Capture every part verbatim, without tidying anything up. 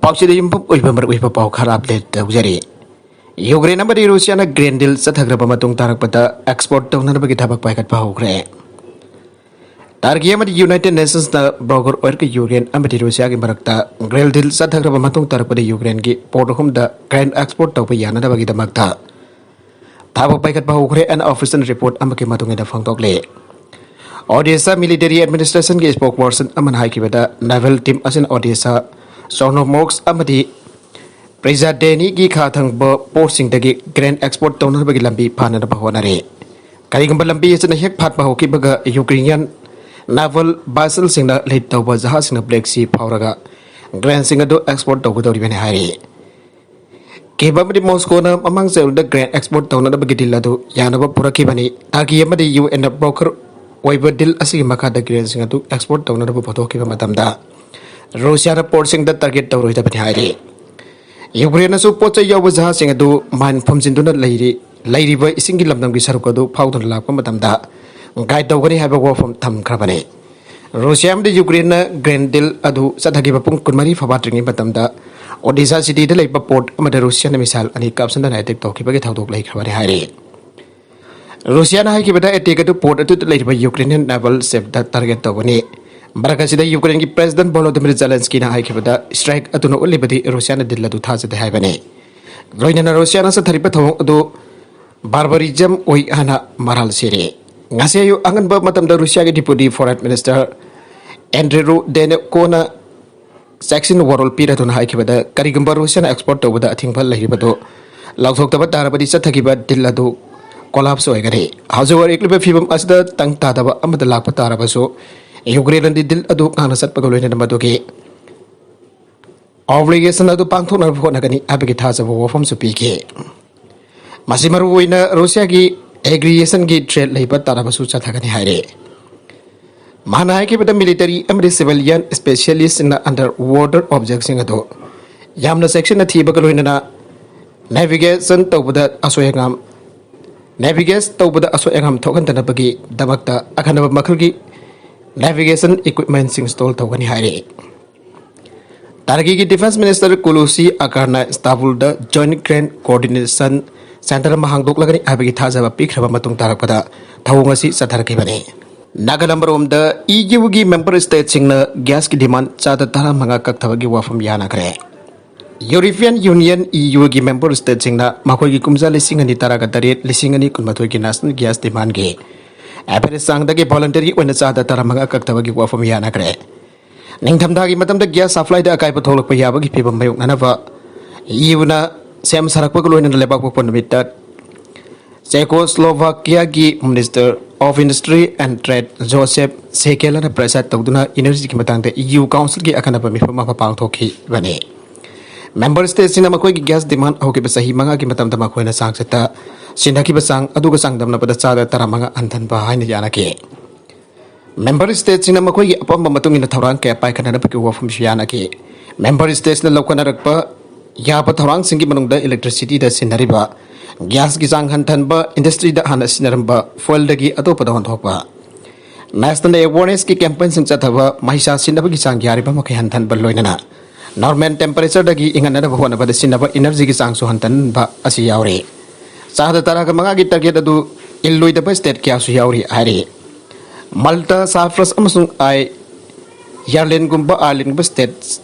ꯄꯥꯎꯆꯦꯗ ꯌꯨꯝꯐꯝ ꯑꯣꯏꯕ ꯃꯔꯨꯑꯣꯏꯕ ꯄꯥꯎ ꯈꯔ ꯑꯞꯗꯦꯠ ꯇꯧꯖꯔꯤ꯫ ꯌꯨꯀ꯭ꯔꯦꯟ ꯑꯃꯗꯤ ꯔꯨꯁꯤꯌꯥꯅ ꯒ꯭ꯔꯦꯟ ꯗꯤꯜ ꯆꯠꯊꯈ꯭ꯔꯕ ꯃꯇꯨꯡ ꯇꯥꯔꯛꯄꯗ ꯑꯦꯛꯁꯄꯣꯔꯠ ꯇꯧꯅꯅꯕꯒꯤ ꯊꯕꯛ ꯄꯥꯏꯈꯠꯄ ꯍꯧꯈ꯭ꯔꯦ꯫ ꯇꯔꯀꯤ ꯑꯃꯗꯤ ꯌꯨꯅꯥꯏꯇꯦꯗ ꯅꯦꯁꯟꯁꯅ ꯕ꯭ꯔꯣꯀꯔ ꯑꯣꯏꯔꯒ ꯌꯨꯀ꯭ꯔꯦꯟ ꯑꯃꯗꯤ ꯔꯨꯁꯤꯌꯥꯒꯤ ꯃꯔꯛꯇ ꯒ꯭ꯔꯦꯟ ꯗꯤꯜ ꯆꯠꯊꯈ꯭ꯔꯕ ꯃꯇꯨꯡ ꯇꯥꯔꯛꯄꯗ ꯌꯨꯀ꯭ꯔꯦꯟꯒꯤ ꯄꯣꯔꯠ ꯑꯍꯨꯝꯗ ꯒ꯭ꯔꯦꯟ ꯑꯦꯛꯁꯄꯣꯔꯠ ꯇꯧꯕ ꯌꯥꯅꯅꯕꯒꯤꯗꯃꯛꯇ ꯊꯕꯛ ꯄꯥꯏꯈꯠꯄ ꯍꯧꯈ꯭ꯔꯦ ꯍꯥꯏꯅ ꯑꯣꯐꯤꯁꯤꯌꯦꯜ ꯔꯤꯄꯣꯔꯠ ꯑꯃꯒꯤ ꯃꯇꯨꯡ ꯏꯟꯅ ꯐꯣꯡꯗꯣꯛꯂꯤ꯫ ꯑꯣꯗꯦꯁꯥ ꯃꯤꯂꯤꯇꯔꯤ ꯑꯦꯗꯃꯤꯅꯤꯁꯇ꯭ꯔꯦꯁꯟꯒꯤ ꯁ꯭ꯄꯣꯛꯄꯔꯁꯟ ꯑꯃꯅ ꯍꯥꯏꯈꯤꯕꯗ ꯅꯦꯚꯦꯜ ꯇꯤꯝ ꯑꯁꯤꯅ ꯑꯣꯗꯦꯁꯥ ꯆꯣꯔꯅꯣꯃꯣꯛꯁ ꯑꯃꯗꯤ ꯄ꯭ꯔꯤꯖꯥꯗꯦꯅꯤꯒꯤ ꯈꯥ ꯊꯪꯕ ꯄꯣꯔꯠꯁꯤꯡꯗꯒꯤ ꯒ꯭ꯔꯦꯟ ꯑꯦꯛꯁꯄꯣꯔꯠ ꯇꯧꯅꯅꯕꯒꯤ ꯂꯝꯕꯤ ꯐꯥꯅꯅꯕ ꯍꯣꯠꯅꯔꯤ꯫ ꯀꯔꯤꯒꯨꯝꯕ ꯂꯝꯕꯤ ꯑꯁꯤꯅ ꯍꯦꯛ ꯐꯥꯠꯄ ꯍꯧꯈꯤꯕꯒ ꯌꯨꯀ꯭ꯔꯦꯅꯤꯌꯟ ꯅꯦꯚꯦꯜ ꯚꯦꯁꯦꯜꯁꯤꯡꯅ ꯂꯤꯗ ꯇꯧꯕ ꯖꯍꯥꯖꯁꯤꯡꯅ ꯕ꯭ꯂꯦꯛ ꯁꯤ ꯐꯥꯎꯔꯒ ꯒ꯭ꯔꯦꯟꯁꯤꯡ ꯑꯗꯨ ꯑꯦꯛꯁꯄꯣꯔꯠ ꯇꯧꯒꯗꯧꯔꯤꯕꯅꯤ ꯍꯥꯏꯔꯤ꯫ ꯀꯤꯕ ꯑꯃꯗꯤ ꯃꯣꯁꯀꯣꯅ ꯃꯃꯥꯡ ꯆꯌꯣꯜꯗ ꯒ꯭ꯔꯦꯟ ꯑꯦꯛꯁꯄꯣꯔꯠ ꯇꯧꯅꯅꯕꯒꯤ ꯗꯤꯜ ꯑꯗꯨ ꯌꯥꯅꯕ ꯄꯨꯔꯛꯈꯤꯕꯅꯤ꯫ ꯇꯔꯀꯤ ꯑꯃꯗꯤ ꯌꯨ ꯑꯦꯟꯅ ꯕ꯭ꯔꯣꯀꯔ ꯑꯣꯏꯕ ꯗꯤꯜ ꯑꯁꯤꯒꯤ ꯃꯈꯥꯗ ꯒ꯭ꯔꯦꯟꯁꯤꯡ ꯑꯗꯨ ꯑꯦꯛꯁꯄꯣꯔꯠ ꯇꯧꯅꯅꯕ ꯄꯨꯊꯣꯛꯈꯤꯕ ꯃꯇꯝꯗ ꯔꯨꯁꯤꯌꯥꯅ ꯄꯣꯔꯠꯁꯤꯡꯗ ꯇꯥꯔꯒꯦꯠ ꯇꯧꯔꯣꯏꯗꯕꯅꯤ ꯍꯥꯏꯔꯤ꯫ ꯌꯨꯀ꯭ꯔꯦꯟꯅꯁꯨ ꯄꯣꯠ ꯆꯩ ꯌꯥꯎꯕ ꯖꯍꯥꯖꯁꯤꯡ ꯑꯗꯨ ꯃꯥꯏꯟ ꯐꯨꯝꯖꯤꯟꯗꯨꯅ ꯂꯩꯔꯤ, ꯂꯩꯔꯤꯕ ꯏꯁꯤꯡꯒꯤ ꯂꯝꯗꯝꯒꯤ ꯁꯔꯨꯛ ꯑꯗꯨ ꯐꯥꯎꯗꯨꯅ ꯂꯥꯛꯄ ꯃꯇꯝꯗ ꯒꯥꯏꯗ ꯇꯧꯒꯅꯤ ꯍꯥꯏꯕ ꯋꯥꯐꯝ ꯊꯝꯈ꯭ꯔꯕꯅꯤ꯫ ꯔꯨꯁꯤꯌꯥ ꯑꯃꯗꯤ ꯌꯨꯀ꯭ꯔꯦꯟꯅ ꯒ꯭ꯔꯦꯟ ꯗꯤꯜ ꯑꯗꯨ ꯆꯠꯊꯈꯤꯕ ꯄꯨꯡ ꯀꯨꯟꯃꯔꯤ ꯐꯥꯐꯥꯠꯇ꯭ꯔꯤꯉꯩ ꯃꯇꯝꯗ ꯑꯣꯗꯤꯁꯥ ꯁꯤꯇꯤꯗ ꯂꯩꯕ ꯄꯣꯔꯠ ꯑꯃꯗ ꯔꯨꯁꯤꯌꯥꯅ ꯃꯤꯁꯥꯏꯜ ꯑꯅꯤ ꯀꯥꯞꯁꯤꯟꯗꯨꯅ ꯑꯦꯇꯦꯛ ꯇꯧꯈꯤꯕꯒꯤ ꯊꯧꯗꯣꯛ ꯂꯩꯈ꯭ꯔꯕꯅꯤ ꯍꯥꯏꯔꯤ꯫ ꯔꯨꯁꯤꯌꯥꯅ ꯍꯥꯏꯈꯤꯕꯗ ꯑꯦꯇꯦꯛ ꯑꯗꯨ ꯄꯣꯔꯠ ꯑꯗꯨꯗ ꯂꯩꯔꯤꯕ ꯌꯨꯀ꯭ꯔꯦꯅꯤꯌꯟ ꯅꯦꯚꯦꯜ ꯁꯤꯞꯇ ꯇꯥꯔꯒꯦꯠ ꯇꯧꯕꯅꯤ꯫ ꯃꯔꯛ ꯑꯁꯤꯗ ꯌꯨꯀ꯭ꯔꯦꯟꯒꯤ ꯄ꯭ꯔꯦꯁꯤꯗꯦꯟꯠ ꯚꯣꯂꯣꯗꯤꯃꯤꯔ ꯖꯦꯂꯦꯟꯁꯀꯤꯅ ꯍꯥꯏꯈꯤꯕꯗ ꯁ꯭ꯇ꯭ꯔꯥꯏꯛ ꯑꯗꯨꯅ ꯎꯠꯂꯤꯕꯗꯤ ꯔꯨꯁꯤꯌꯥꯅ ꯗꯤꯜ ꯑꯗꯨ ꯊꯥꯖꯗꯦ ꯍꯥꯏꯕꯅꯤ꯫ ꯂꯣꯏꯅꯅ ꯔꯨꯁꯤꯌꯥꯅ ꯆꯠꯊꯔꯤꯕ ꯊꯧꯑꯣꯡ ꯑꯗꯨ ꯕꯥꯔꯕꯔꯤꯖꯝ ꯑꯣꯏ ꯍꯥꯏꯅ ꯃꯔꯥꯜ ꯁꯤꯔꯤ꯫ ꯉꯁꯤ ꯑꯌꯨꯛ ꯑꯉꯟꯕ ꯃꯇꯝꯗ ꯔꯨꯁꯤꯌꯥꯒꯤ ꯗꯤꯄ꯭ꯌꯨꯇꯤ ꯐꯣꯔꯦꯟ ꯃꯤꯅꯤꯁꯇꯔ ꯑꯦꯟꯗ꯭ꯔꯦꯔꯨ ꯗꯦꯅꯦꯀꯣꯅ ꯆꯦꯛꯁꯤꯟ ꯋꯥꯔꯣꯜ ꯄꯤꯔꯗꯨꯅ ꯍꯥꯏꯈꯤꯕꯗ, ꯀꯔꯤꯒꯨꯝꯕ ꯔꯨꯁꯤꯌꯥꯅ ꯑꯦꯛꯁꯄꯣꯔꯠ ꯇꯧꯕꯗ ꯑꯊꯤꯡꯕ ꯂꯩꯔꯤꯕꯗꯨ ꯂꯥꯎꯊꯣꯛꯇꯕ ꯇꯥꯔꯕꯗꯤ ꯆꯠꯊꯈꯤꯕ ꯗꯤꯜ ꯑꯗꯨ ꯀꯣꯂꯥꯞꯁ ꯑꯣꯏꯒꯅꯤ꯫ ꯍꯧꯖꯤꯛ ꯑꯣꯏꯔꯛꯂꯤꯕ ꯐꯤꯕꯝ ꯑꯁꯤꯗ ꯇꯪ ꯇꯥꯗꯕ ꯑꯃꯗ ꯂꯥꯛꯄ ꯇꯥꯔꯕꯁꯨ ꯌꯨꯀ꯭ꯔꯦꯟꯅꯗꯤ ꯗꯤꯜ ꯑꯗꯨ ꯉꯥꯛꯅ ꯆꯠꯄꯒ ꯂꯣꯏꯅꯅ ꯃꯗꯨꯒꯤ ꯑꯣꯕ꯭ꯂꯤꯒꯦꯁꯟ ꯑꯗꯨ ꯄꯥꯡꯊꯣꯛꯅꯕ ꯍꯣꯠꯅꯒꯅꯤ ꯍꯥꯏꯕꯒꯤ ꯊꯥꯖꯕ ꯋꯥꯐꯝꯁꯨ ꯄꯤꯈꯤ꯫ ꯃꯁꯤ ꯃꯔꯨꯑꯣꯏꯅ ꯔꯨꯁꯤꯌꯥꯒꯤ ꯑꯦꯒ꯭ꯔꯤꯌꯦꯁꯟꯒꯤ ꯊ꯭ꯔꯦꯠ ꯂꯩꯕ ꯇꯥꯔꯕꯁꯨ ꯆꯠꯊꯒꯅꯤ ꯍꯥꯏꯔꯦ꯫ ꯃꯥꯅ ꯍꯥꯏꯈꯤꯕꯗ ꯃꯤꯂꯤꯇꯔꯤ ꯑꯃꯗꯤ ꯁꯤꯚꯤꯂꯤꯌꯟ ꯁ꯭ꯄꯦꯁꯤꯌꯦꯂꯤꯁꯁꯤꯡꯅ ꯑꯟꯗꯔ ꯋꯥꯇꯔ ꯑꯣꯕꯖꯦꯛꯁꯤꯡ ꯑꯗꯨ ꯌꯥꯝꯅ ꯆꯦꯛꯁꯤꯟꯅ ꯊꯤꯕꯒ ꯂꯣꯏꯅꯅ ꯅꯦꯚꯤꯒꯦꯁꯟ ꯇꯧꯕꯗ ꯑꯁꯣꯏ ꯑꯉꯥꯝ ꯅꯦꯚꯤꯒꯦꯠ ꯇꯧꯕꯗ ꯑꯁꯣꯏ ꯑꯉꯥꯝ ꯊꯣꯛꯍꯟꯗꯅꯕꯒꯤꯗꯃꯛꯇ ꯑꯈꯟꯅꯕ ꯃꯈꯜꯒꯤ ꯅꯦꯚꯤꯒꯦꯁꯟ ꯏꯀ꯭ꯋꯤꯞꯃꯦꯟꯁꯤꯡ ꯏꯟꯁꯇꯣꯜ ꯇꯧꯒꯅꯤ ꯍꯥꯏꯔꯤ꯫ ꯇꯔꯀꯤꯒꯤ Defence Minister ꯈꯨꯂꯨꯁꯤ ꯑꯀꯥꯔꯅ ꯏꯁꯇꯥꯟꯕꯨꯜꯗ Joint Grand Coordination Centre ꯑꯃ ꯍꯥꯡꯗꯣꯛꯂꯒꯅꯤ ꯍꯥꯏꯕꯒꯤ ꯊꯥꯖꯕ ꯄꯤꯈ꯭ꯔꯕ ꯃꯇꯨꯡ ꯇꯥꯔꯛꯄꯗ ꯊꯧꯑꯣꯡ ꯑꯁꯤ ꯆꯠꯊꯔꯛꯈꯤꯕꯅꯤ꯫ ꯅꯥꯒꯥꯂꯝ ꯃꯔꯣꯝꯗ ꯏ ꯌꯨꯒꯤ member stateꯁꯤꯡꯅ gas ꯀꯤ demand ꯆꯥꯗ ꯇꯔꯥꯃꯉꯥ ꯀꯛꯊꯕꯒꯤ ꯋꯥꯐꯝ ꯌꯥꯅꯈ꯭ꯔꯦ꯫ European Union, E U ꯒꯤ member stateꯁꯤꯡꯅ ꯃꯈꯣꯏꯒꯤ ꯀꯨꯝꯖꯥ ꯂꯤꯁꯤꯡ ꯑꯅꯤ ꯇꯔꯥꯒ ꯇꯔꯦꯠ, ꯂꯤꯁꯤꯡ ꯑꯅꯤ ꯀꯨꯟꯃꯥꯊꯣꯏꯒꯤ national gas demandꯒꯤ average ꯆꯥꯡꯗꯒꯤ voluntary ꯑꯣꯏꯅ ꯆꯥꯗ ꯇꯔꯥꯃꯉꯥ ꯀꯛꯊꯕꯒꯤ ꯋꯥꯐꯝ ꯌꯥꯅꯈ꯭ꯔꯦ꯫ ꯅꯤꯡꯊꯝꯊꯥꯒꯤ ꯃꯇꯝꯗ gas supplyꯗ ꯑꯀꯥꯏꯕ ꯊꯣꯛꯂꯛꯄ ꯌꯥꯕꯒꯤ ꯐꯤꯚꯝ ꯃꯥꯌꯣꯛꯅꯅꯕ E Uꯅ ꯁꯦꯝ ꯁꯥꯔꯛꯄꯒ ꯂꯣꯏꯅꯅ ꯂꯩꯕꯥꯛ ꯄꯣꯛꯄ ꯅꯨꯃꯤꯠꯇ Czechoslovakiaꯒꯤ Minister of Industry and Trade Joseph Sekelꯅ preside ꯇꯧꯗꯨꯅ energyꯒꯤ ꯃꯇꯥꯡꯗ E U Councilꯒꯤ ꯑꯈꯟꯅꯕ ꯃꯤꯐꯝ ꯑꯃ ꯄꯥꯡꯊꯣꯛꯈꯤꯕꯅꯤ꯫ Member stateꯁꯤꯡꯅ ꯃꯈꯣꯏꯒꯤ gas demand ꯍꯧꯈꯤꯕ ꯆꯍꯤ ꯃꯉꯥꯒꯤ ꯃꯇꯝꯗ ꯃꯈꯣꯏꯅ ꯆꯥꯡꯆꯠꯇ ꯁꯤꯟꯅꯈꯤꯕ ꯆꯥꯡ ꯑꯗꯨꯒ ꯆꯥꯡꯗꯝꯅꯕꯗ ꯆꯥꯗ ꯇꯔꯥꯃꯉꯥ ꯍꯟꯊꯍꯟꯕ ꯍꯥꯏꯅ ꯌꯥꯅꯈꯤ꯫ Member stateꯁꯤꯡꯅ ꯃꯈꯣꯏꯒꯤ ꯑꯄꯥꯝꯕ ꯃꯇꯨꯡ ꯏꯟꯅ ꯊꯧꯔꯥꯡ ꯀꯌꯥ ꯄꯥꯏꯈꯠꯅꯅꯕꯒꯤ ꯋꯥꯐꯝꯁꯨ ꯌꯥꯅꯈꯤ꯫ Member statesꯅ ꯂꯧꯈꯠꯅꯔꯛꯄ ꯌꯥꯕ ꯊꯧꯔꯥꯡꯁꯤꯡꯒꯤ ꯃꯅꯨꯡꯗ electricityꯗ ꯁꯤꯖꯤꯟꯅꯔꯤꯕ gasꯀꯤ ꯆꯥꯡ ꯍꯟꯊꯍꯟꯕ, industryꯗ ꯍꯥꯟꯅ ꯁꯤꯖꯤꯟꯅꯔꯝꯕ fuelꯗꯒꯤ ꯑꯇꯣꯞꯄꯗ ꯑꯣꯟꯊꯣꯛꯄ, national awarenessꯀꯤ campaignꯁꯤꯡ ꯆꯠꯊꯕ, ꯃꯩꯁꯥ ꯁꯤꯖꯤꯟꯅꯕꯒꯤ ꯆꯥꯡ ꯌꯥꯔꯤꯕ ꯃꯈꯩ ꯍꯟꯊꯍꯟꯕ, ꯂꯣꯏꯅꯅ normal temperatureꯗꯒꯤ ꯏꯪꯍꯟꯅꯅꯕ ꯍꯣꯠꯅꯕꯗ ꯁꯤꯖꯤꯟꯅꯕ energyꯒꯤ ꯆꯥꯡꯁꯨ ꯍꯟꯊꯍꯟꯕ ꯑꯁꯤ ꯌꯥꯎꯔꯤ꯫ ꯆꯥꯗ ꯇꯔꯥꯒ ꯃꯉꯥꯒꯤ target ꯑꯗꯨ ꯏꯜꯂꯣꯏꯗꯕ state ꯀꯌꯥꯁꯨ ꯌꯥꯎꯔꯤ ꯍꯥꯏꯔꯤ꯫ Malta, Cyprus ꯑꯃꯁꯨꯡ ꯑꯥꯏ-, Irelandꯒꯨꯝꯕ, Irelandꯒꯨꯝꯕ states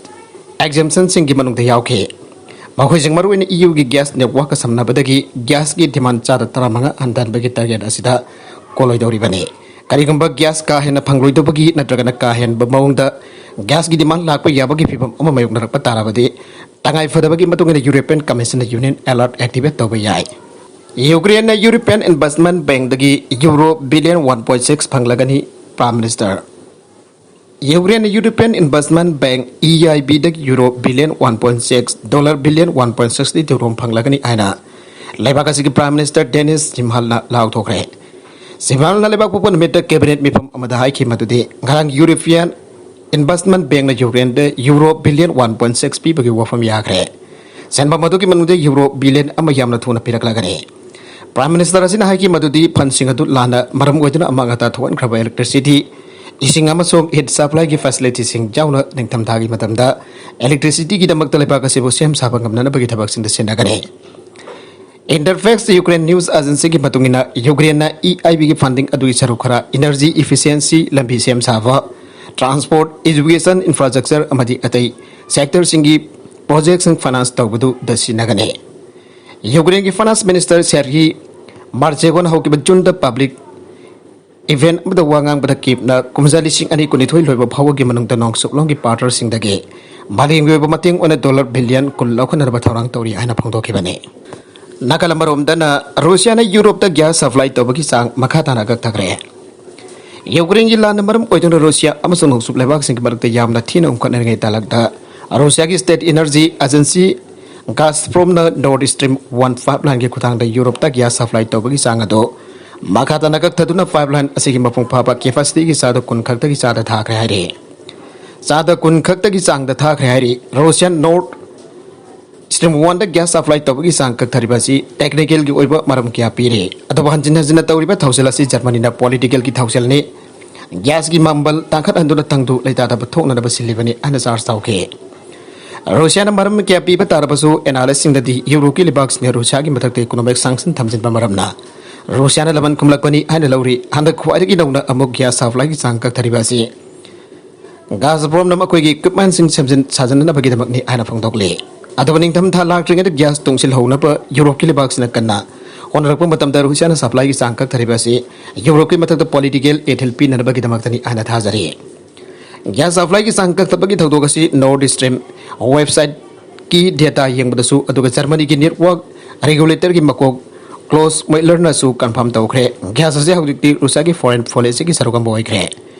exemptionꯁꯤꯡꯒꯤ ꯃꯅꯨꯡꯗ ꯌꯥꯎꯈꯤ꯫ ꯃꯈꯣꯏꯁꯤꯡ ꯃꯔꯨꯑꯣꯏꯅ E Uꯒꯤ gas networkꯀ ꯁꯝꯅꯕꯗꯒꯤ gasꯀꯤ demand ꯆꯥꯗ ꯇꯔꯥꯃꯉꯥ ꯍꯟꯊꯍꯟꯕꯒꯤ target ꯑꯁꯤꯗ ꯀꯣꯜꯂꯣꯏꯗꯧꯔꯤꯕꯅꯤ꯫ ꯀꯔꯤꯒꯨꯝꯕ gas ꯀꯥ ꯍꯦꯟꯅ ꯐꯪꯂꯣꯏꯗꯕꯒꯤ ꯅꯠꯇ꯭ꯔꯒꯅ ꯀꯥ ꯍꯦꯟꯕ ꯃꯑꯣꯡꯗ gasꯀꯤ demand ꯂꯥꯛꯄ ꯌꯥꯕꯒꯤ ꯐꯤꯚꯝ ꯑꯃ ꯃꯥꯌꯣꯛꯅꯔꯛꯄ ꯇꯥꯔꯕꯗꯤ, ꯇꯉꯥꯏ ꯐꯗꯕꯒꯤ ꯃꯇꯨꯡ ꯏꯟꯅ European Commissionꯅ Union Alert activate ꯇꯧꯕ ꯌꯥꯏ꯫ Ukraineꯅ European Investment Bankꯗꯒꯤ Euro billion one point six ꯐꯪꯂꯒꯅꯤ, Prime Minister꯫ Ukraineꯅ European Investment Bank, E I Bꯗꯒꯤ Euro billion one point six, dollar billion one point sixty ꯊꯧꯔꯝ ꯐꯪꯂꯒꯅꯤ ꯍꯥꯏꯅ ꯂꯩꯕꯥꯛ ꯑꯁꯤꯒꯤ Prime Minister Denys Shmyhalꯅ ꯂꯥꯎꯊꯣꯛꯈ꯭ꯔꯦ꯫ Shmyhalꯅ ꯂꯩꯕꯥꯛ ꯄꯣꯛꯄ ꯅꯨꯃꯤꯠꯇ cabinet ꯃꯤꯐꯝ ꯑꯃꯗ ꯍꯥꯏꯈꯤ ꯃꯗꯨꯗꯤ ꯉꯔꯥꯡ European Investment Bankꯅ Ukraineꯗ Euro billion one point six ꯄꯤꯕꯒꯤ ꯋꯥꯐꯝ ꯌꯥꯈ꯭ꯔꯦ꯫ ꯁꯦꯟꯐꯝ ꯑꯗꯨꯒꯤ ꯃꯅꯨꯡꯗ Euro billion ꯑꯃ ꯌꯥꯝꯅ ꯊꯨꯅ ꯄꯤꯔꯛꯂꯒꯅꯤ꯫ Prime Minister ꯑꯁꯤꯅ ꯍꯥꯏꯈꯤ ꯃꯗꯨꯗꯤ fundꯁꯤꯡ ꯑꯗꯨ ꯂꯥꯟꯅ ꯃꯔꯝ ꯑꯣꯏꯗꯨꯅ ꯑꯃꯥꯡ ꯑꯇꯥ ꯊꯣꯛꯍꯟꯈ꯭ꯔꯕ electricity ꯏꯁꯤꯡ ꯑꯃꯁꯨꯡ ꯍꯤꯠ ꯁꯄ꯭ꯂꯥꯏꯒꯤ ꯐꯦꯁꯤꯂꯤꯇꯤꯁꯤꯡ ꯌꯥꯎꯅ ꯅꯤꯡꯊꯝꯊꯥꯒꯤ ꯃꯇꯝꯗ ꯏꯂꯦꯛꯇ꯭ꯔꯤꯁꯤꯇꯤꯒꯤꯗꯃꯛꯇ ꯂꯩꯕꯥꯛ ꯑꯁꯤꯕꯨ ꯁꯦꯝ ꯁꯥꯕ ꯉꯝꯅꯅꯕꯒꯤ ꯊꯕꯛꯁꯤꯡꯗ ꯁꯤꯖꯤꯟꯅꯒꯅꯤ꯫ Interfax Ukraine News Agencyꯒꯤ ꯃꯇꯨꯡ ꯏꯟꯅ, ꯌꯨꯀ꯭ꯔꯦꯟꯅ ꯏ ꯑꯥꯏ ꯕꯤꯒꯤ ꯐꯟꯗꯤꯡ ꯑꯗꯨꯒꯤ ꯁꯔꯨꯛ ꯈꯔ ꯏꯅꯔꯖꯤ ꯏꯐꯤꯁꯤꯌꯦꯟꯁꯤ, ꯂꯝꯕꯤ ꯁꯦꯝ ꯁꯥꯕ, ꯇ꯭ꯔꯥꯟꯁꯄꯣꯔꯠ, ꯏꯖꯨꯀꯦꯁꯟ, ꯏꯟꯐ꯭ꯔꯥꯁ꯭ꯇ꯭ꯔꯛꯆꯔ ꯑꯃꯗꯤ ꯑꯇꯩ ꯁꯦꯛꯇꯔꯁꯤꯡꯒꯤ ꯄ꯭ꯔꯣꯖꯦꯛꯁꯤꯡ ꯐꯥꯏꯅꯥꯟꯁ ꯇꯧꯕꯗꯨꯗ ꯁꯤꯖꯤꯟꯅꯒꯅꯤ꯫ ꯌꯨꯀ꯭ꯔꯦꯟꯒꯤ ꯐꯥꯏꯅꯥꯟꯁ ꯃꯤꯅꯤꯁꯇꯔ ꯁꯦꯔꯒꯤ ꯃꯥꯔꯆꯦꯒꯣꯅ ꯍꯧꯈꯤꯕ ꯖꯨꯟꯗ ꯄꯕ꯭ꯂꯤꯛ ꯏꯚꯦꯟꯠ ꯑꯃꯗ ꯋꯥ ꯉꯥꯡꯕꯗ ꯀꯤꯞꯅ ꯀꯨꯝꯖꯥ ꯂꯤꯁꯤꯡ ꯑꯅꯤ ꯀꯨꯟꯅꯤꯊꯣꯏ ꯂꯣꯏꯕ ꯐꯥꯎꯕꯒꯤ ꯃꯅꯨꯡꯗ ꯅꯣꯡꯆꯨꯞꯂꯣꯝꯒꯤ ꯄꯥꯔꯇꯅꯔꯁꯤꯡꯗꯒꯤ ꯃꯥꯂꯦꯝꯒꯤ ꯑꯣꯏꯕ ꯃꯇꯦꯡ ꯑꯣꯏꯅ ꯗꯣꯂꯔ ꯕꯤꯂꯤꯌꯟ ꯀꯨꯟ ꯂꯧꯈꯠꯅꯅꯕ ꯊꯧꯔꯥꯡ ꯇꯧꯔꯤ ꯍꯥꯏꯅ ꯐꯣꯡꯗꯣꯛꯈꯤꯕꯅꯤ꯫ ꯅꯥꯀꯜ ꯑꯃꯔꯣꯝꯗꯅ, ꯔꯨꯁꯤꯌꯥꯅ ꯌꯨꯔꯣꯞꯇ ꯒ꯭ꯌꯥꯁ ꯁꯄ꯭ꯂꯥꯏ ꯇꯧꯕꯒꯤ ꯆꯥꯡ ꯃꯈꯥ ꯇꯥꯅ ꯀꯛꯊꯈ꯭ꯔꯦ꯫ ꯌꯨꯀ꯭ꯔꯦꯟꯒꯤ ꯂꯥꯟꯅ ꯃꯔꯝ ꯑꯣꯏꯗꯨꯅ ꯔꯨꯁꯤꯌꯥ ꯑꯃꯁꯨꯡ ꯅꯣꯡꯆꯨꯞ ꯂꯩꯕꯥꯛꯁꯤꯡꯒꯤ ꯃꯔꯛꯇ ꯌꯥꯝꯅ ꯊꯤꯅ ꯎꯪꯈꯠꯅꯔꯤꯉꯩ ꯇꯥꯂꯛꯇ, ꯔꯨꯁꯤꯌꯥꯒꯤ ꯁ꯭ꯇꯦꯠ ꯏꯅꯔꯖꯤ ꯑꯦꯖꯦꯟꯁꯤ ꯒꯥꯖꯄ꯭ꯔꯣꯝꯅ ꯅꯣꯔꯠ ꯁ꯭ꯇ꯭ꯔꯤꯝ ꯋꯥꯟ ꯄꯥꯏꯞꯂꯥꯏꯟꯒꯤ ꯈꯨꯊꯥꯡꯗ ꯌꯨꯔꯣꯞꯇ ꯒ꯭ꯌꯥꯁ ꯁꯄ꯭ꯂꯥꯏ ꯇꯧꯕꯒꯤ ꯆꯥꯡ ꯑꯗꯨ ꯃꯈꯥ ꯇꯥꯅ ꯀꯛꯊꯗꯨꯅ, ꯄꯥꯏꯞꯂꯥꯏꯟ ꯑꯁꯤꯒꯤ ꯃꯄꯨꯡ ꯐꯥꯕ ꯀꯦꯄꯥꯁꯤꯇꯤꯒꯤ ꯆꯥꯗ ꯀꯨꯟ ꯈꯛꯇꯒꯤ ꯆꯥꯗ ꯊꯥꯈ꯭ꯔꯦ ꯍꯥꯏꯔꯤ꯫ ꯆꯥꯗ ꯀꯨꯟ ꯈꯛꯇꯒꯤ ꯆꯥꯡꯗ ꯊꯥꯈ꯭ꯔꯦ ꯍꯥꯏꯔꯤ꯫ ꯔꯨꯁꯤꯌꯥꯟ ꯅꯣꯔꯠ ꯁ꯭ꯇ꯭ꯔꯤꯝ ꯋꯥꯟꯗ ꯒ꯭ꯌꯥꯁ ꯁꯄ꯭ꯂꯥꯏ ꯇꯧꯕꯒꯤ ꯆꯥꯡ ꯀꯛꯊꯔꯤꯕ ꯑꯁꯤ ꯇꯦꯛꯅꯤꯀꯦꯜꯒꯤ ꯑꯣꯏꯕ ꯃꯔꯝ ꯀꯌꯥ ꯄꯤꯔꯤ꯫ ꯑꯗꯨꯕꯨ ꯍꯟꯖꯤꯟ ꯍꯟꯖꯤꯟꯅ ꯇꯧꯔꯤꯕ ꯊꯧꯁꯤꯜ ꯑꯁꯤ ꯖꯔꯃꯅꯤꯅ ꯄꯣꯂꯤꯇꯤꯀꯦꯜꯒꯤ ꯊꯧꯁꯤꯜꯅꯤ, ꯒ꯭ꯌꯥꯁꯀꯤ ꯃꯃꯜ ꯇꯥꯡꯈꯠꯍꯟꯗꯨꯅ ꯇꯪꯗꯨ ꯂꯩꯇꯥꯗꯕ ꯊꯣꯛꯅꯅꯕ ꯁꯤꯜꯂꯤꯕꯅꯤ ꯍꯥꯏꯅ ꯆꯥꯔꯖ ꯇꯧꯈꯤ꯫ ꯔꯨꯁꯤꯌꯥꯅ ꯃꯔꯝ ꯀꯌꯥ ꯄꯤꯕ ꯇꯥꯔꯕꯁꯨ, ꯑꯦꯅꯥꯂꯤꯁ꯭ꯠꯁꯤꯡꯅꯗꯤ ꯌꯨꯔꯣꯞꯀꯤ ꯂꯩꯕꯥꯛꯁꯤꯡꯅ ꯔꯨꯁꯤꯌꯥꯒꯤ ꯃꯊꯛꯇ ꯏꯀꯣꯅꯣꯃꯤꯛ ꯁꯥꯡꯁꯟ ꯊꯝꯖꯤꯟꯕ ꯃꯔꯝꯅ ꯔꯨꯁꯤꯌꯥꯅ ꯂꯃꯟ ꯈꯨꯝꯂꯛꯄꯅꯤ ꯍꯥꯏꯅ ꯂꯧꯔꯤ꯫ ꯍꯟꯗꯛ ꯈ꯭ꯋꯥꯏꯗꯒꯤ ꯅꯧꯅ ꯑꯃꯨꯛ ꯒ꯭ꯌꯥꯁ ꯁꯄ꯭ꯂꯥꯏꯒꯤ ꯆꯥꯡ ꯀꯛꯊꯔꯤꯕ ꯑꯁꯤ ꯒꯥꯖꯄ꯭ꯔꯣꯝꯅ ꯃꯈꯣꯏꯒꯤ ꯏꯀ꯭ꯋꯤꯞꯃꯦꯟꯠꯁꯤꯡ ꯁꯦꯝꯖꯤꯟ ꯁꯥꯖꯤꯟꯅꯅꯕꯒꯤꯗꯃꯛꯅꯤ ꯍꯥꯏꯅ ꯐꯣꯡꯗꯣꯛꯂꯤ꯫ ꯑꯗꯨꯕꯨ ꯅꯤꯡꯊꯝꯊꯥ ꯂꯥꯛꯇ꯭ꯔꯤꯉꯩꯗ ꯒ꯭ꯌꯥꯁ ꯇꯨꯡꯁꯤꯜꯍꯧꯅꯕ ꯌꯨꯔꯣꯞꯀꯤ ꯂꯩꯕꯥꯛꯁꯤꯡꯅ ꯀꯟꯅ ꯍꯣꯠꯅꯔꯛꯄ ꯃꯇꯝꯗ, ꯔꯨꯁꯤꯌꯥꯅ ꯁꯄ꯭ꯂꯥꯏꯒꯤ ꯆꯥꯡ ꯀꯛꯊꯔꯤꯕ ꯑꯁꯤ ꯌꯨꯔꯣꯞꯀꯤ ꯃꯊꯛꯇ ꯄꯣꯂꯤꯇꯤꯀꯦꯜ ꯏꯊꯤꯜ ꯄꯤꯅꯅꯕꯒꯤꯗꯃꯛꯇꯅꯤ ꯍꯥꯏꯅ ꯊꯥꯖꯔꯤ꯫ ꯒ꯭ꯌꯥꯁ ꯁꯄ꯭ꯂꯥꯏꯒꯤ ꯆꯥꯡ ꯀꯛꯊꯠꯄꯒꯤ ꯊꯧꯗꯣꯛ ꯑꯁꯤ ꯅꯣꯔꯠ ꯁ꯭ꯇ꯭ꯔꯤꯝ ꯋꯦꯕꯁꯥꯏꯠꯀꯤ ꯗꯦꯇꯥ ꯌꯦꯡꯕꯗꯁꯨ, ꯑꯗꯨꯒ ꯖꯔꯃꯅꯤꯒꯤ ꯅꯦꯠꯋꯥꯔꯛ ꯔꯦꯒꯨꯂꯦꯇꯔꯒꯤ ꯃꯀꯣꯛ ꯀ꯭ꯂꯣꯁ ꯃꯨꯏꯂꯔꯅꯁꯨ ꯀꯟꯐꯥꯔꯝ ꯇꯧꯈ꯭ꯔꯦ꯫ ꯒ꯭ꯌꯥꯁ ꯑꯁꯤ ꯍꯧꯖꯤꯛꯇꯤ ꯔꯨꯁꯤꯌꯥꯒꯤ ꯐꯣꯔꯦꯟ ꯄꯣꯂꯤꯁꯤꯒꯤ ꯁꯔꯨꯛ ꯑꯃ ꯑꯣꯏꯈ꯭ꯔꯦ꯫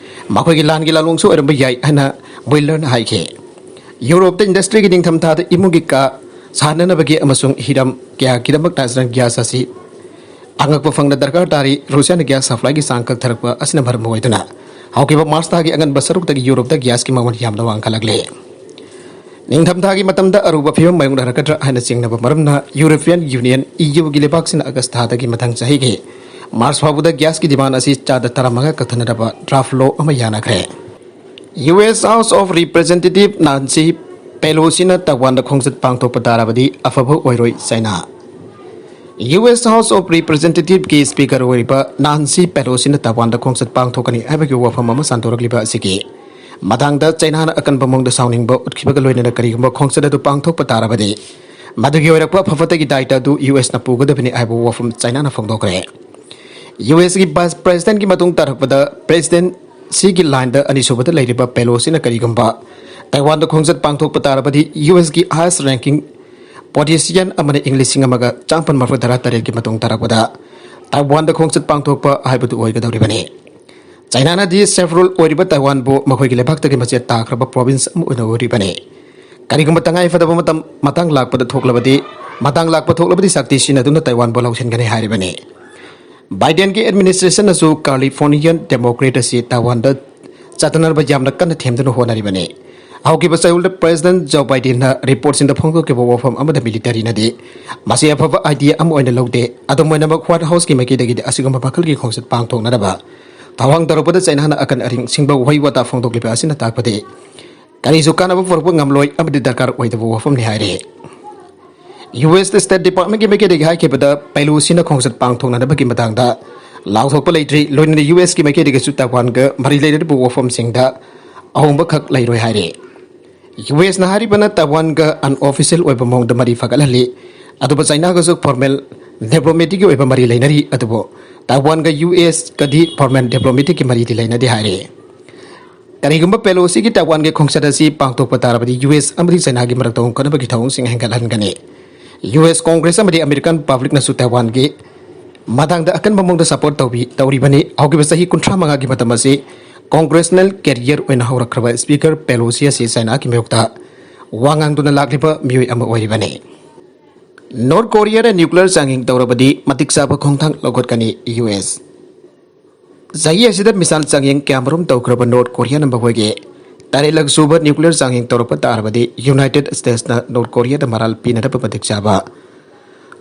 ꯃꯈꯣꯏꯒꯤ ꯂꯥꯟꯒꯤ ꯂꯥꯂꯣꯡꯁꯨ ꯑꯣꯏꯔꯝꯕ ꯌꯥꯏ ꯍꯥꯏꯅ ꯃꯨꯏꯂꯔꯅ ꯍꯥꯏꯈꯤ꯫ ꯌꯨꯔꯣꯞꯇ ꯏꯟꯗꯁꯇ꯭ꯔꯤꯒꯤ ꯅꯤꯡꯊꯝꯊꯥꯗ ꯏꯃꯨꯡꯒꯤ ꯀꯥ ꯁꯥꯅꯅꯕꯒꯤ ꯑꯃꯁꯨꯡ ꯍꯤꯔꯝ ꯀꯌꯥꯒꯤꯗꯃꯛ ꯅꯦꯆꯔꯦꯜ ꯒ꯭ꯌꯥꯁ ꯑꯁꯤ ꯑꯉꯛꯄ ꯐꯪꯅ ꯗꯔꯀꯥꯔ ꯇꯥꯔꯤ꯫ ꯔꯨꯁꯤꯌꯥꯅ ꯒ꯭ꯌꯥꯁ ꯁꯄ꯭ꯂꯥꯏꯒꯤ ꯆꯥꯡ ꯀꯛꯊꯔꯛꯄ ꯑꯁꯤꯅ ꯃꯔꯝ ꯑꯣꯏꯗꯨꯅ ꯍꯧꯈꯤꯕ ꯃꯥꯔꯆ ꯊꯥꯒꯤ ꯑꯉꯟꯕ ꯁꯔꯨꯛꯇꯒꯤ ꯌꯨꯔꯣꯞꯇ ꯒ꯭ꯌꯥꯁꯀꯤ ꯃꯃꯜ ꯌꯥꯝꯅ ꯋꯥꯡꯈꯠꯂꯛꯂꯦ꯫ ꯅꯤꯡꯊꯝꯊꯥꯒꯤ ꯃꯇꯝꯗ ꯑꯔꯨꯕ ꯐꯤꯚꯝ ꯃꯥꯌꯣꯛꯅꯔꯛꯀꯗ꯭ꯔꯥ ꯍꯥꯏꯅ ꯆꯤꯡꯅꯕ ꯃꯔꯝꯅ ꯌꯨꯔꯣꯄꯤꯌꯟ ꯌꯨꯅꯤꯌꯟ, ꯏ ꯌꯨꯒꯤ ꯂꯩꯕꯥꯛꯁꯤꯡꯅ ꯑꯥꯒꯁ꯭ꯠ ꯊꯥꯗꯒꯤ ꯃꯊꯪ ꯆꯍꯤꯒꯤ ꯃꯥꯔꯆ ꯐꯥꯎꯕꯗ ꯒ꯭ꯌꯥꯁꯀꯤ ꯗꯤꯃꯥꯟ ꯑꯁꯤ ꯆꯥꯗ ꯇꯔꯥꯃꯉꯥ ꯀꯛꯊꯅꯅꯕ ꯗ꯭ꯔꯥꯐ ꯂꯣ ꯑꯃ ꯌꯥꯅꯈ꯭ꯔꯦ꯫ U S house of representative Nancy ꯄꯦꯂꯣꯁꯤꯅ ꯇꯥꯏꯋꯥꯟꯗ ꯈꯣꯡꯆꯠ ꯄꯥꯡꯊꯣꯛꯄ ꯇꯥꯔꯕꯗꯤ ꯑꯐꯕ ꯑꯣꯏꯔꯣꯏ China. U S house of ꯔꯤꯄ꯭ꯔꯦꯖꯦꯟꯇꯦꯇꯤꯚꯀꯤ ꯁ꯭ꯄꯤꯀꯔ ꯑꯣꯏꯔꯤꯕ ꯅꯥꯟꯁꯤ ꯄꯦꯂꯣꯁꯤꯅ ꯇꯥꯏꯋꯥꯟꯗ ꯈꯣꯡꯆꯠ ꯄꯥꯡꯊꯣꯛꯀꯅꯤ ꯍꯥꯏꯕꯒꯤ ꯋꯥꯐꯝ ꯑꯃ ꯁꯟꯗꯣꯔꯛꯂꯤꯕ ꯑꯁꯤꯒꯤ ꯃꯇꯥꯡꯗ ꯆꯥꯏꯅꯥꯅ ꯑꯀꯟꯕ ꯃꯑꯣꯡꯗ ꯁꯥꯎꯅꯤꯡꯕ ꯎꯠꯈꯤꯕꯒ ꯂꯣꯏꯅꯅ ꯀꯔꯤꯒꯨꯝꯕ ꯈꯣꯡꯆꯠ ꯑꯗꯨ ꯄꯥꯡꯊꯣꯛꯄ ꯇꯥꯔꯕꯗꯤ ꯃꯗꯨꯒꯤ ꯑꯣꯏꯔꯛꯄ ꯐꯕꯠꯇꯒꯤ ꯗꯥꯏꯇ ꯑꯗꯨ ꯌꯨ ꯑꯦꯁꯅ ꯄꯨꯒꯗꯕꯅꯤ ꯍꯥꯏꯕ ꯋꯥꯐꯝ ꯆꯥꯏꯅꯥꯅ ꯐꯣꯡꯗꯣꯛꯈ꯭ꯔꯦ꯫ ꯌꯨ ꯑꯦꯁꯀꯤ ꯚꯥꯏꯁ ꯄ꯭ꯔꯦꯁꯤꯗꯦꯟꯠꯀꯤ ꯃꯇꯨꯡ ꯇꯥꯔꯛꯄꯗ ꯄ꯭ꯔꯦꯁꯤꯗꯦꯟꯠ ꯁꯤꯒꯤ ꯂꯥꯏꯟꯗ ꯑꯅꯤꯁꯨꯕꯗ ꯂꯩꯔꯤꯕ ꯄꯦꯂꯣꯁꯤꯅ ꯀꯔꯤꯒꯨꯝꯕ ꯇꯥꯏꯋꯥꯟꯗ ꯈꯣꯡꯆꯠ ꯄꯥꯡꯊꯣꯛꯄ ꯇꯥꯔꯕꯗꯤ ꯌꯨ ꯑꯦꯁꯀꯤ ꯍꯥꯏꯌꯦꯁ ꯔꯦꯡꯀꯤꯡ ꯄꯣꯂꯤꯇꯤꯁꯤꯌꯟ ꯑꯃꯅ ꯏꯪ ꯂꯤꯁꯤꯡ ꯑꯃꯒ ꯆꯥꯃꯥꯄꯟ ꯃꯔꯤꯐꯨ ꯇꯔꯥ ꯇꯔꯦꯠꯀꯤ ꯃꯇꯨꯡ ꯇꯥꯔꯛꯄꯗ ꯇꯥꯏꯋꯥꯟꯗ ꯈꯣꯡꯆꯠ ꯄꯥꯡꯊꯣꯛꯄ ꯍꯥꯏꯕꯗꯨ ꯑꯣꯏꯒꯗꯧꯔꯤꯕꯅꯤ꯫ ꯆꯥꯏꯅꯥꯅꯗꯤ ꯁꯦꯜꯐ ꯔꯨꯜ ꯑꯣꯏꯔꯤꯕ ꯇꯥꯏꯋꯥꯟꯕꯨ ꯃꯈꯣꯏꯒꯤ ꯂꯩꯕꯥꯛꯇꯒꯤ ꯃꯆꯦꯠ ꯇꯥꯈ꯭ꯔꯕ ꯄ꯭ꯔꯣꯚꯤꯟꯁ ꯑꯃ ꯑꯣꯏꯅ ꯎꯔꯤꯕꯅꯤ꯫ ꯀꯔꯤꯒꯨꯝꯕ ꯇꯉꯥꯏ ꯐꯗꯕ ꯃꯇꯝ ꯃꯇꯥꯡ ꯂꯥꯛꯄꯗ ꯊꯣꯛꯂꯕꯗꯤ ꯃꯇꯥꯡ ꯂꯥꯛꯄ ꯊꯣꯛꯂꯕꯗꯤ ꯁꯛꯇꯤ ꯁꯤꯖꯤꯟꯅꯗꯨꯅ ꯇꯥꯏꯋꯥꯟꯕꯨ ꯂꯧꯁꯤꯟꯒꯅꯤ ꯍꯥꯏꯔꯤꯕꯅꯤ꯫ ꯕꯥꯏꯗꯦꯟꯒꯤ ꯑꯦꯗꯃꯤꯅꯤꯁꯇ꯭ꯔꯦꯁꯟꯅꯁꯨ ꯀꯥꯂꯤꯐꯣꯔꯅꯤꯌꯥꯟ ꯗꯦꯃꯣꯀ꯭ꯔꯦꯠ ꯑꯁꯤ ꯇꯥꯏꯋꯥꯟꯗ ꯆꯠꯅꯅꯕ ꯌꯥꯝꯅ ꯀꯟꯅ ꯊꯦꯝꯗꯨꯅ ꯍꯣꯠꯅꯔꯤꯕꯅꯤ꯫ ꯍꯧꯈꯤꯕ ꯆꯌꯣꯜꯗ ꯄ꯭ꯔꯦꯁꯤꯗꯦꯟꯠ ꯖꯣ ꯕꯥꯏꯗꯦꯟꯅ ꯔꯤꯄꯣꯔꯠꯁꯤꯡꯗ ꯐꯣꯡꯗꯣꯛꯈꯤꯕ ꯋꯥꯐꯝ ꯑꯃꯗ ꯃꯤꯂꯤꯇꯔꯤꯅꯗꯤ ꯃꯁꯤ ꯑꯐꯕ ꯑꯥꯏꯗꯤꯌꯥ ꯑꯃ ꯑꯣꯏꯅ ꯂꯧꯗꯦ꯫ ꯑꯗꯨꯝ ꯑꯣꯏꯅꯃꯛ ꯋꯥꯏꯠ ꯍꯥꯎꯁꯀꯤ ꯃꯥꯏꯀꯩꯗꯒꯤꯗꯤ ꯑꯁꯤꯒꯨꯝꯕ ꯃꯈꯜꯒꯤ ꯈꯣꯡꯆꯠ ꯄꯥꯡꯊꯣꯛꯅꯅꯕ ꯊꯧꯔꯥꯡ ꯇꯧꯔꯛꯄꯗ ꯆꯥꯏꯅꯥꯅ ꯑꯀꯟ ꯑꯔꯤꯡ ꯁꯤꯡꯕ ꯋꯥꯍꯩ ꯋꯥꯇꯥ ꯐꯣꯡꯗꯣꯛꯂꯤꯕ ꯑꯁꯤꯅ ꯇꯥꯛꯄꯗꯤ ꯀꯔꯤꯁꯨ ꯀꯥꯟꯅꯕ ꯄꯨꯔꯛꯄ ꯉꯝꯂꯣꯏ ꯑꯃꯗꯤ ꯗꯔꯀꯥꯔ ꯑꯣꯏꯗꯕ ꯋꯥꯐꯝꯅꯤ ꯍꯥꯏꯔꯤ꯫ ꯌꯨ ꯑꯦꯁ ꯁ꯭ꯇꯦꯠ ꯗꯤꯄꯥꯔꯠꯃꯦꯟꯠꯀꯤ ꯃꯥꯏꯀꯩꯗꯒꯤ ꯍꯥꯏꯈꯤꯕꯗ ꯄꯦꯂꯣꯁꯤꯅ ꯈꯣꯡꯆꯠ ꯄꯥꯡꯊꯣꯛꯅꯅꯕꯒꯤ ꯃꯇꯥꯡꯗ ꯂꯥꯎꯊꯣꯛꯄ ꯂꯩꯇ꯭ꯔꯤ꯫ ꯂꯣꯏꯅꯅ ꯌꯨ ꯑꯦꯁꯀꯤ ꯃꯥꯏꯀꯩꯗꯒꯤꯁꯨ ꯇꯥꯏꯋꯥꯟꯒ ꯃꯔꯤ ꯂꯩꯅꯔꯤꯕ ꯋꯥꯐꯝꯁꯤꯡꯗ ꯑꯍꯣꯡꯕ ꯈꯛ ꯂꯩꯔꯣꯏ ꯍꯥꯏꯔꯤ꯫ ꯌꯨ ꯑꯦꯁꯅ ꯍꯥꯏꯔꯤꯕꯅ ꯇꯥꯏꯋꯥꯟꯒ ꯑꯟꯑꯣꯐꯤꯁꯤꯌꯦꯜ ꯑꯣꯏꯕ ꯃꯑꯣꯡꯗ ꯃꯔꯤ ꯐꯒꯠꯍꯜꯂꯤ, ꯑꯗꯨꯕꯨ ꯆꯥꯏꯅꯥꯒꯁꯨ ꯐꯣꯔꯃꯦꯜ ꯗꯤꯄ꯭ꯂꯣꯃꯦꯇꯤꯛꯀꯤ ꯑꯣꯏꯕ ꯃꯔꯤ ꯂꯩꯅꯔꯤ, ꯑꯗꯨꯕꯨ ꯇꯥꯏꯋꯥꯟꯒ ꯌꯨ ꯑꯦꯁꯀꯗꯤ ꯐꯣꯔꯃꯦꯜ ꯗꯤꯄ꯭ꯂꯣꯃꯦꯇꯤꯛꯀꯤ ꯃꯔꯤꯗꯤ ꯂꯩꯅꯗꯦ ꯍꯥꯏꯔꯤ꯫ ꯀꯔꯤꯒꯨꯝꯕ ꯄꯦꯂꯣꯁꯤꯒꯤ ꯇꯥꯏꯋꯥꯟꯒꯤ ꯈꯣꯡꯆꯠ ꯑꯁꯤ ꯄꯥꯡꯊꯣꯛꯄ ꯇꯥꯔꯕꯗꯤ ꯌꯨ ꯑꯦꯁ ꯑꯃꯗꯤ ꯆꯥꯏꯅꯥꯒꯤ ꯃꯔꯛꯇ ꯍꯨꯝꯈꯠꯅꯕꯒꯤ ꯊꯧꯑꯣꯡꯁꯤꯡ ꯍꯦꯟꯒꯠꯍꯟꯒꯅꯤ꯫ ꯌꯨ ꯑꯦꯁ ꯀꯣꯡꯒ꯭ꯔꯦꯁ ꯑꯃꯗꯤ ꯑꯃꯦꯔꯤꯀꯥꯟ ꯄꯕ꯭ꯂꯤꯛꯅꯁꯨ ꯇꯥꯏꯋꯥꯟꯒꯤ ꯃꯇꯥꯡꯗ ꯑꯀꯟꯕ ꯃꯑꯣꯡꯗ ꯁꯄꯣꯔꯠ ꯇꯧꯕꯤ ꯇꯧꯔꯤꯕꯅꯤ꯫ ꯍꯧꯈꯤꯕ ꯆꯍꯤ ꯀꯨꯟꯊ꯭ꯔꯥ ꯃꯉꯥꯒꯤ ꯃꯇꯝ ꯑꯁꯤ ꯀꯣꯡꯒ꯭ꯔꯦꯁꯅꯦꯜ ꯀꯦꯔꯤꯌꯔ ꯑꯣꯏꯅ ꯍꯧꯔꯛꯈ꯭ꯔꯕ ꯁ꯭ꯄꯤꯀꯔ ꯄꯦꯂꯣꯁꯤ ꯑꯁꯤ ꯆꯥꯏꯅꯥꯒꯤ ꯃꯥꯌꯣꯛꯇ ꯋꯥ ꯉꯥꯡꯗꯨꯅ ꯂꯥꯛꯂꯤꯕ ꯃꯤꯑꯣꯏ ꯑꯃ ꯑꯣꯏꯔꯤꯕꯅꯤ꯫ ꯅꯣꯔꯠ ꯀꯣꯔꯤꯌꯥꯗ ꯅ꯭ꯌꯨꯀ꯭ꯂꯤꯌꯔ ꯆꯥꯡꯌꯦꯡ ꯇꯧꯔꯕꯗꯤ ꯃꯇꯤꯛ ꯆꯥꯕ ꯈꯣꯡꯊꯥꯡ ꯂꯧꯈꯠꯀꯅꯤ ꯌꯨ ꯑꯦꯁ꯫ ꯆꯍꯤ ꯑꯁꯤꯗ ꯃꯤꯁꯥꯏꯜ ꯆꯥꯡꯌꯦꯡ ꯀꯌꯥꯃꯔꯨꯝ ꯇꯧꯈ꯭ꯔꯕ ꯅꯣꯔꯠ ꯀꯣꯔꯤꯌꯥꯅ ꯃꯈꯣꯏꯒꯤ ꯇꯔꯦꯠꯂꯛ ꯁꯨꯕ ꯅ꯭ꯌꯨꯀ꯭ꯂꯤꯌꯔ ꯆꯥꯡꯌꯦꯡ ꯇꯧꯔꯛꯄ ꯇꯥꯔꯕꯗꯤ ꯌꯨꯅꯥꯏꯇꯦꯗ ꯁ꯭ꯇꯦꯠꯁꯅ ꯅꯣꯔꯠ ꯀꯣꯔꯤꯌꯥꯗ ꯃꯔꯥꯜ ꯄꯤꯅꯅꯕ ꯃꯇꯤꯛ ꯆꯥꯕ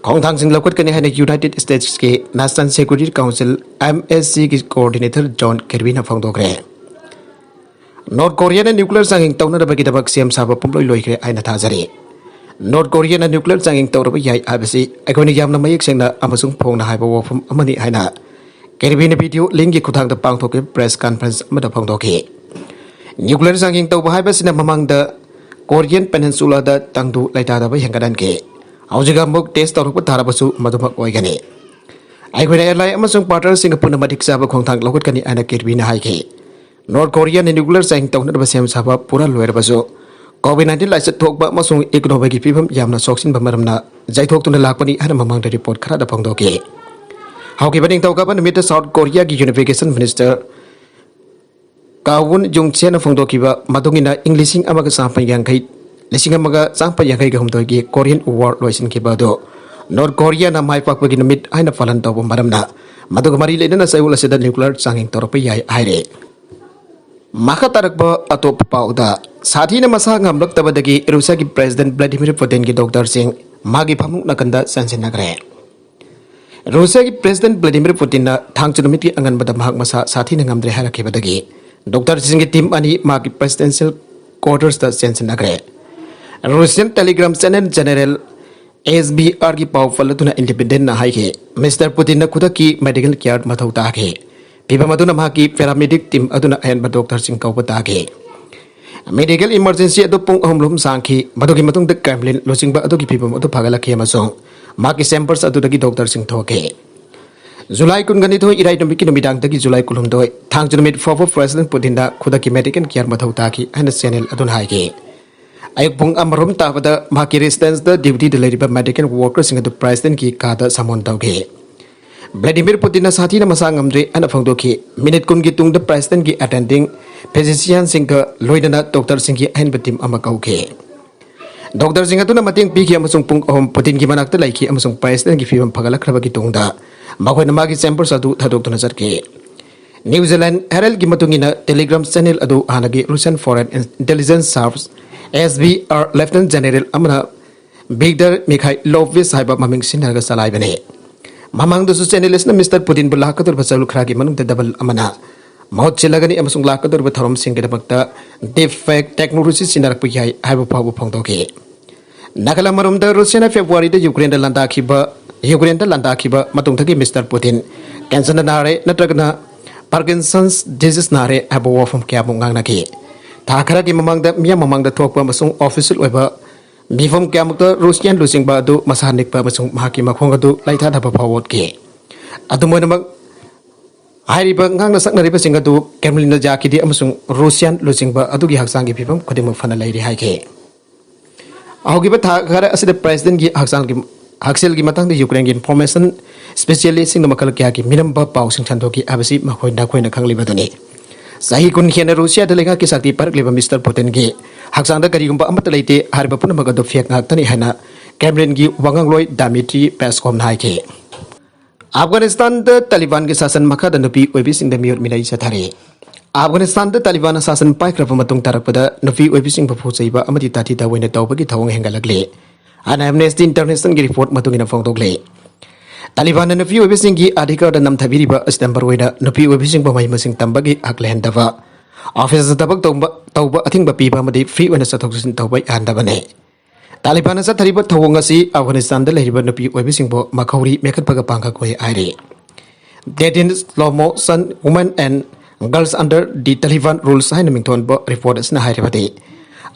ꯈꯣꯡꯊꯥꯡꯁꯤꯡ ꯂꯧꯈꯠꯀꯅꯤ ꯍꯥꯏꯅ United States ꯀꯤ National Security Council, M S C ꯒꯤ coordinator John Kirby ꯅ ꯐꯣꯡꯗꯣꯛꯈ꯭ꯔꯦ꯫ ꯅꯣꯔꯠ ꯀꯣꯔꯤꯌꯥꯅ ꯅ꯭ꯌꯨꯀ꯭ꯂꯤꯌꯔ ꯆꯥꯡꯌꯦꯡ ꯇꯧꯅꯅꯕꯒꯤꯗꯃꯛ ꯁꯦꯝ ꯁꯥꯕ ꯄꯨꯝꯂꯣꯏ ꯂꯣꯏꯈ꯭ꯔꯦ ꯍꯥꯏꯅ ꯊꯥꯖꯔꯤ꯫ ꯅꯣꯔꯠ ꯀꯣꯔꯤꯌꯥꯅ ꯅ꯭ꯌꯨꯀ꯭ꯂꯤꯌꯔ ꯆꯥꯡꯌꯦꯡ ꯇꯧꯔꯕ ꯌꯥꯏ ꯍꯥꯏꯕꯁꯤ ꯑꯩꯈꯣꯏꯅ ꯌꯥꯝꯅ ꯃꯌꯦꯛ ꯁꯦꯡꯅ ꯑꯃꯁꯨꯡ ꯐꯣꯡꯅ ꯍꯥꯏꯕ ꯋꯥꯐꯝ ꯑꯃꯅꯤ ꯍꯥꯏꯅ ꯀꯦꯔꯕꯤꯅ video link ꯀꯤ ꯈꯨꯠꯊꯥꯡꯗ ꯄꯥꯡꯊꯣꯛꯈꯤꯕ press conference ꯑꯃꯗ ꯐꯣꯡꯗꯣꯛꯈꯤ꯫ ꯅ꯭ꯌꯨꯀ꯭ꯂꯤꯌꯔ ꯆꯥꯡꯌꯦꯡ ꯇꯧꯕ ꯍꯥꯏꯕꯁꯤꯅ ꯃꯃꯥꯡꯗ Korean Peninsula ꯗ ꯇꯪꯗꯨ ꯂꯩꯇꯥꯗꯕ ꯍꯦꯟꯒꯠꯍꯟꯈꯤ꯫ ꯍꯧꯖꯤꯛ ꯑꯃꯨꯛ test ꯇꯧꯔꯛꯄ ꯇꯥꯔꯕꯁꯨ ꯃꯗꯨꯃꯛ ꯑꯣꯏꯒꯅꯤ꯫ ꯑꯩꯈꯣꯏꯅ ally ꯑꯃꯁꯨꯡ partner ꯁꯤꯡꯒ ꯄꯨꯟꯅ ꯃꯇꯤꯛ ꯆꯥꯕ ꯈꯣꯡꯊꯥꯡ ꯂꯧꯈꯠꯀꯅꯤ ꯍꯥꯏꯅ ꯀꯦꯔꯕꯤꯅ ꯍꯥꯏꯈꯤ꯫ ꯅꯣꯔꯠ ꯀꯣꯔꯤꯌꯥꯅ ꯅ꯭ꯌꯨꯀ꯭ꯂꯤꯌꯔ ꯆꯥꯡꯌꯦꯡ ꯇꯧꯅꯅꯕ ꯁꯦꯝ ꯁꯥꯕ ꯄꯨꯔꯥ ꯂꯣꯏꯔꯕꯁꯨ, COVID nineteen ꯂꯥꯏꯆꯠ ꯊꯣꯛꯄ ꯑꯃꯁꯨꯡ economy ꯒꯤ ꯐꯤꯕꯝ ꯌꯥꯝꯅ ꯁꯣꯛꯆꯤꯟꯕ ꯃꯔꯝꯅ ꯌꯩꯊꯣꯛꯇꯨꯅ ꯂꯥꯛꯄꯅꯤ ꯍꯥꯏꯅ ꯃꯃꯥꯡꯗ report ꯈꯔꯗ ꯐꯣꯡꯗꯣꯛꯈꯤ꯫ ꯍꯧꯈꯤꯕ ꯅꯤꯡꯊꯧꯀꯥꯕ ꯅꯨꯃꯤꯠꯇ ꯁꯥꯎꯠ ꯀꯣꯔꯤꯌꯥꯒꯤ Unification Minister Kawun Yungchen ꯅ ꯐꯣꯡꯗꯣꯛꯈꯤꯕ ꯃꯇꯨꯡ ꯏꯟꯅ, ꯏꯪ ꯂꯤꯁꯤꯡ ꯑꯃꯒ ꯆꯥꯃꯥꯄꯟ ꯌꯥꯡꯈꯩ, ꯂꯤꯁꯤꯡ ꯑꯃꯒ ꯆꯥꯃꯥꯄꯟ ꯌꯥꯡꯈꯩꯒ ꯍꯨꯝꯗꯣꯏꯒꯤ Korean War ꯂꯣꯏꯁꯤꯟꯈꯤꯕ ꯑꯗꯨ ꯅꯣꯔꯠ ꯀꯣꯔꯤꯌꯥꯅ ꯃꯥꯏ ꯄꯥꯛꯄꯒꯤ ꯅꯨꯃꯤꯠ ꯍꯥꯏꯅ ꯄꯥꯂꯟ ꯇꯧꯕ ꯃꯔꯝꯅ, ꯃꯗꯨꯒ ꯃꯔꯤ ꯂꯩꯅꯅ ꯆꯌꯣꯜ ꯑꯁꯤꯗ ꯅ꯭ꯌꯨꯀ꯭ꯂꯤꯌꯔ ꯆꯥꯡꯌꯦꯡ ꯇꯧꯔꯛꯄ ꯌꯥꯏ ꯍꯥꯏꯔꯦ꯫ ꯃꯈꯥ ꯇꯥꯔꯛꯄ ꯑꯇꯣꯞꯄ ꯄꯥꯎꯗ, ꯁꯥꯊꯤꯅ ꯃꯁꯥ ꯉꯝꯂꯛꯇꯕꯗꯒꯤ ꯔꯨꯁꯤꯌꯥꯒꯤ President Vladimir Putin ꯒꯤ doctor ꯁꯤꯡ ꯃꯥꯒꯤ ꯐꯃꯨꯡ ꯅꯥꯀꯟꯗ ꯆꯦꯟꯁꯤꯟꯅꯈ꯭ꯔꯦ꯫ ꯔꯨꯁꯤꯌꯥꯒꯤ President Vladimir Putin ꯅ ꯊꯥꯡꯖ ꯅꯨꯃꯤꯠꯀꯤ ꯑꯉꯟꯕꯗ ꯃꯍꯥꯛ ꯃꯁꯥ ꯁꯥꯊꯤꯅ ꯉꯝꯗ꯭ꯔꯦ ꯍꯥꯏꯔꯛꯈꯤꯕꯗꯒꯤ, doctor ꯁꯤꯡꯒꯤ team ꯑꯅꯤ ꯃꯍꯥꯛꯀꯤ presidential quarters ꯇ ꯆꯦꯟꯁꯤꯟꯅꯈ꯭ꯔꯦ꯫ Russian Telegram channel General S B R ꯒꯤ ꯄꯥꯎ ꯄꯜꯂꯗꯨꯅ Independent ꯅ ꯍꯥꯏꯈꯤ, Mister Putin ꯅ ꯈꯨꯗꯛꯀꯤ medical care ꯃꯊꯧ ꯇꯥꯈꯤ꯫ ꯐꯤꯚꯝ ꯑꯗꯨꯅ ꯃꯍꯥꯛꯀꯤ paramedic team ꯑꯗꯨꯅ ꯑꯍꯦꯟꯕ doctor ꯁꯤꯡ ꯀꯧꯕ ꯇꯥꯈꯤ꯫ Medical emergency ꯑꯗꯨ ꯄꯨꯡ ꯑꯍꯨꯝ ꯂꯣꯝ ꯁꯥꯡꯈꯤ꯫ ꯃꯗꯨꯒꯤ ꯃꯇꯨꯡꯗ Kremlin ꯂꯨꯆꯤꯡꯕ ꯑꯗꯨꯒꯤ ꯐꯤꯚꯝ ꯑꯗꯨ ꯐꯒꯠꯂꯛꯈꯤ ꯑꯃꯁꯨꯡ ꯃꯍꯥꯛꯀꯤ chambers ꯑꯗꯨꯗꯒꯤ doctor ꯁꯤꯡ ꯊꯣꯛꯈꯤ꯫ ꯖꯨꯂꯥꯏ ꯀꯨꯟꯒ ꯅꯤꯊꯣꯏ, ꯏꯔꯥꯏ ꯅꯨꯃꯤꯠꯀꯤ ꯅꯨꯃꯤꯗꯥꯡꯗꯒꯤ ꯖꯨꯂꯥꯏ ꯀꯨꯟꯍꯨꯝꯗꯣꯏ, ꯊꯥꯡꯖ ꯅꯨꯃꯤꯠ ꯐꯥꯎꯕ President Putin ꯗ ꯈꯨꯗꯛꯀꯤ medical care ꯃꯊꯧ ꯇꯥꯈꯤ ꯍꯥꯏꯅ channel ꯑꯗꯨꯅ ꯍꯥꯏꯈꯤ꯫ ꯑꯌꯨꯛ ꯄꯨꯡ ꯑꯃꯔꯣꯝ ꯇꯥꯕꯗ ꯃꯍꯥꯛꯀꯤ residence ꯇ duty ꯗ ꯂꯩꯔꯤꯕ medical worker ꯁꯤꯡ ꯑꯗꯨ President ꯀꯤ ꯀꯥꯗ summon ꯇꯧꯈꯤ꯫ Vladimir Putin ꯅ ꯁꯥꯊꯤꯅ ꯃꯁꯥ ꯉꯝꯗ꯭ꯔꯦ ꯍꯥꯏꯅ ꯐꯣꯡꯗꯣꯛꯈꯤ꯫ ꯃꯤꯅꯤꯠ ꯀꯨꯟꯒꯤ ꯇꯨꯡꯗ President ꯀꯤ attending physician ꯁꯤꯡꯒ ꯂꯣꯏꯅꯅ doctor ꯁꯤꯡꯒꯤ ꯑꯍꯦꯟꯕ team ꯑꯃ ꯀꯧꯈꯤ꯫ Doctor ꯁꯤꯡ ꯑꯗꯨꯅ ꯃꯇꯦꯡ ꯄꯤꯈꯤ ꯑꯃꯁꯨꯡ ꯄꯨꯡ ꯑꯍꯨꯝ Putin ꯒꯤ ꯃꯅꯥꯛꯇ ꯂꯩꯈꯤ ꯑꯃꯁꯨꯡ President ꯒꯤ ꯐꯤꯕꯝ ꯐꯒꯠꯂꯛꯈ꯭ꯔꯕꯒꯤ ꯇꯨꯡꯗ ꯃꯈꯣꯏꯅ ꯃꯥꯒꯤ chambers ꯑꯗꯨ ꯊꯥꯗꯣꯛꯇꯨꯅ ꯆꯠꯈꯤ꯫ New Zealand Herald ꯀꯤ ꯃꯇꯨꯡ ꯏꯟꯅ, Telegram channel ꯑꯗꯨ ꯍꯥꯟꯅꯒꯤ Russian Foreign Intelligence Service, S V R, Lieutenant General ꯑꯃꯅ ꯚꯤꯛꯇꯔ ꯃꯤꯈꯥꯏꯂꯣꯚꯤꯆ ꯍꯥꯏꯕ ꯃꯃꯤꯡ ꯁꯤꯖꯤꯟꯅꯔꯒ ꯆꯂꯥꯏꯕꯅꯤ꯫ ꯃꯃꯥꯡꯗꯁꯨ ꯆꯦꯅꯦꯂꯤꯁꯅ ꯃꯤꯁꯇꯔ ꯄꯨꯇꯤꯟꯕꯨ ꯂꯥꯛꯀꯗꯧꯔꯤꯕ ꯆꯌꯣꯜ ꯈꯔꯒꯤ ꯃꯅꯨꯡꯗ ꯗꯕꯜ ꯑꯃꯅ ꯃꯍꯨꯠ ꯁꯤꯜꯂꯒꯅꯤ ꯑꯃꯁꯨꯡ ꯂꯥꯛꯀꯗꯧꯔꯤꯕ ꯊꯧꯔꯝꯁꯤꯡꯒꯤꯗꯃꯛꯇ ꯗꯤꯞ ꯐꯦꯛ ꯇꯦꯛꯅꯣꯂꯣꯖꯤ ꯁꯤꯖꯤꯟꯅꯔꯛꯄ ꯌꯥꯏ ꯍꯥꯏꯕ ꯐꯥꯎꯕ ꯐꯣꯡꯗꯣꯛꯈꯤ꯫ ꯅꯥꯒꯥꯂꯦꯟ ꯃꯔꯨꯝꯗ ꯔꯨꯁꯤꯌꯥꯅ ꯐꯦꯕ꯭ꯔꯨꯋꯥꯔꯤꯗ ꯌꯨꯀ꯭ꯔꯦꯟꯗ ꯂꯥꯟꯗꯥꯈꯤꯕ, ꯌꯨꯀ꯭ꯔꯦꯟꯗ ꯂꯥꯟꯗꯥꯈꯤꯕ ꯃꯇꯨꯡꯗꯒꯤ ꯃꯤꯁꯇꯔ ꯄꯨꯇꯤꯟ ꯀꯦꯟꯁꯔꯅ ꯅꯥꯔꯦ ꯅꯠꯇ꯭ꯔꯒꯅ ꯄꯥꯔꯀꯤꯟꯁꯟꯁ ꯗꯤꯖꯤꯁ ꯅꯥꯔꯦ ꯍꯥꯏꯕ ꯋꯥꯐꯝ ꯀꯌꯥꯃꯨꯛ ꯉꯥꯡꯅꯈꯤ꯫ ꯊꯥ ꯈꯔꯒꯤ ꯃꯃꯥꯡꯗ ꯃꯤꯌꯥꯝ ꯃꯃꯥꯡꯗ ꯊꯣꯛꯄ ꯑꯃꯁꯨꯡ ꯑꯣꯐꯤꯁꯤꯌꯦꯜ ꯑꯣꯏꯕ ꯃꯤꯐꯝ ꯀꯌꯥꯃꯨꯛꯇ ꯔꯨꯁꯤꯌꯥꯟ ꯂꯨꯆꯤꯡꯕ ꯑꯗꯨ ꯃꯁꯥ ꯅꯤꯛꯄ ꯑꯃꯁꯨꯡ ꯃꯍꯥꯛꯀꯤ ꯃꯈꯣꯡ ꯑꯗꯨ ꯂꯩꯊꯥꯗꯕ ꯐꯥꯎ ꯎꯠꯈꯤ꯫ ꯑꯗꯨꯝ ꯑꯣꯏꯅꯃꯛ, ꯍꯥꯏꯔꯤꯕ ꯉꯥꯡꯅ ꯁꯛꯅꯔꯤꯕꯁꯤꯡ ꯑꯗꯨ ꯀ꯭ꯔꯦꯝꯂꯤꯟꯅ ꯌꯥꯈꯤꯗꯦ ꯑꯃꯁꯨꯡ ꯔꯨꯁꯤꯌꯥꯟ ꯂꯨꯆꯤꯡꯕ ꯑꯗꯨꯒꯤ ꯍꯛꯆꯥꯡꯒꯤ ꯐꯤꯕꯝ ꯈꯨꯗꯤꯡꯃꯛ ꯐꯅ ꯂꯩꯔꯤ ꯍꯥꯏꯈꯤ꯫ ꯍꯧꯈꯤꯕ ꯊꯥ ꯈꯔ ꯑꯁꯤꯗ ꯄ꯭ꯔꯦꯁꯤꯗꯦꯟꯒꯤ ꯍꯛꯆꯥꯡꯒꯤ, ꯍꯛꯁꯦꯜꯒꯤ ꯃꯇꯥꯡꯗ ꯌꯨꯀ꯭ꯔꯦꯟꯒꯤ ꯏꯟꯐꯣꯔꯃꯦꯁꯟ ꯁ꯭ꯄꯦꯁꯤꯌꯦꯂꯤꯁꯁꯤꯡꯅ ꯃꯈꯜ ꯀꯌꯥꯒꯤ ꯃꯤꯅꯝꯕ ꯄꯥꯎꯁꯤꯡ ꯁꯟꯗꯣꯛꯈꯤ ꯍꯥꯏꯕꯁꯤ ꯃꯈꯣꯏ ꯅꯈꯣꯏꯅ ꯈꯪꯂꯤꯕꯗꯨꯅꯤ꯫ ꯆꯍꯤ ꯀꯨꯟ ꯍꯦꯟꯅ ꯔꯨꯁꯤꯌꯥꯗ ꯂꯩꯉꯥꯛꯀꯤ ꯁꯛꯇꯤ ꯄꯥꯏꯔꯛꯂꯤꯕ ꯃꯤꯁꯇꯔ ꯄꯨꯇꯤꯟꯒꯤ ꯍꯛꯆꯥꯡꯗ ꯀꯔꯤꯒꯨꯝꯕ ꯑꯃꯠꯇ ꯂꯩꯇꯦ, ꯍꯥꯏꯔꯤꯕ ꯄꯨꯝꯅꯃꯛ ꯑꯗꯨ ꯐꯦꯛ ꯉꯥꯛꯇꯅꯤ ꯍꯥꯏꯅ ꯀ꯭ꯔꯦꯝꯂꯤꯟꯒꯤ ꯋꯥꯉꯥꯡꯂꯣꯏ ꯗꯥꯃꯤꯇ꯭ꯔꯤ ꯄꯦꯁꯀꯣꯝꯅ ꯍꯥꯏꯈꯤ꯫ ꯑꯐꯒꯥꯅꯤꯁꯇꯥꯟꯗ ꯇꯥꯂꯤꯕꯥꯟꯒꯤ ꯁꯥꯁꯟ ꯃꯈꯥꯗ ꯅꯨꯄꯤ ꯑꯣꯏꯕꯤꯁꯤꯡꯗ ꯃꯤꯑꯣꯠ ꯃꯤꯅꯩ ꯆꯠꯊꯔꯤ꯫ ꯑꯐꯒꯥꯅꯤꯁꯇꯥꯟꯗ ꯇꯥꯂꯤꯕꯥꯟꯅ ꯁꯥꯁꯟ ꯄꯥꯏꯈ꯭ꯔꯕ ꯃꯇꯨꯡ ꯇꯥꯔꯛꯄꯗ ꯅꯨꯄꯤ ꯑꯣꯏꯕꯤꯁꯤꯡꯕꯨ ꯐꯨ ꯆꯩꯕ ꯑꯃꯗꯤ ꯇꯥꯊꯤ ꯇꯥꯑꯣꯏꯅ ꯇꯧꯕꯒꯤ ꯊꯧꯑꯣꯡ ꯍꯦꯟꯒꯠꯂꯛꯂꯤ ꯍꯥꯏꯅ ꯑꯦꯝꯅꯦꯁꯇꯤ ꯏꯟꯇꯔꯅꯦꯁꯅꯦꯜꯒꯤ ꯔꯤꯄꯣꯔꯠ ꯃꯇꯨꯡ ꯏꯟꯅ ꯐꯣꯡꯗꯣꯛꯂꯤ꯫ ꯇꯥꯂꯤꯕꯥꯟꯅ ꯅꯨꯄꯤ ꯑꯣꯏꯕꯤꯁꯤꯡꯒꯤ ꯑꯙꯤꯀꯥꯔꯗ ꯅꯝꯊꯕꯤꯔꯤꯕ ꯑꯁꯤꯅ ꯃꯔꯨꯑꯣꯏꯅ ꯅꯨꯄꯤ ꯑꯣꯏꯕꯤꯁꯤꯡꯕꯨ ꯃꯍꯩ ꯃꯁꯤꯡ ꯇꯝꯕꯒꯤ ꯍꯛ ꯂꯩꯍꯟꯗꯕ, ꯑꯣꯐꯤꯁꯇ ꯊꯕꯛ ꯇꯧꯕ, ꯇꯧꯕ ꯑꯊꯤꯡꯕ ꯄꯤꯕ ꯑꯃꯗꯤ ꯐ꯭ꯔꯤ ꯑꯣꯏꯅ ꯆꯠꯊꯣꯛ ꯆꯠꯁꯤꯟ ꯇꯧꯕ ꯌꯥꯍꯟꯗꯕꯅꯤ꯫ ꯇꯥꯂꯤꯕꯥꯟꯅ ꯆꯠꯊꯔꯤꯕ ꯊꯧꯑꯣꯡ ꯑꯁꯤ ꯑꯐꯒꯥꯅꯤꯁꯇꯥꯟꯗ ꯂꯩꯔꯤꯕ ꯅꯨꯄꯤ ꯑꯣꯏꯕꯤꯁꯤꯡꯕꯨ ꯃꯈꯧꯔꯤ ꯃꯦꯈꯠꯄꯒ ꯄꯥꯡꯒꯜ ꯑꯣꯏ ꯍꯥꯏꯔꯤ꯫ Dead in slow motion, women and girls under the Taliban rules ꯍꯥꯏꯅ ꯃꯤꯡꯊꯣꯟꯕ ꯔꯤꯄꯣꯔꯠ ꯑꯁꯤꯅ ꯍꯥꯏꯔꯕꯗꯤ,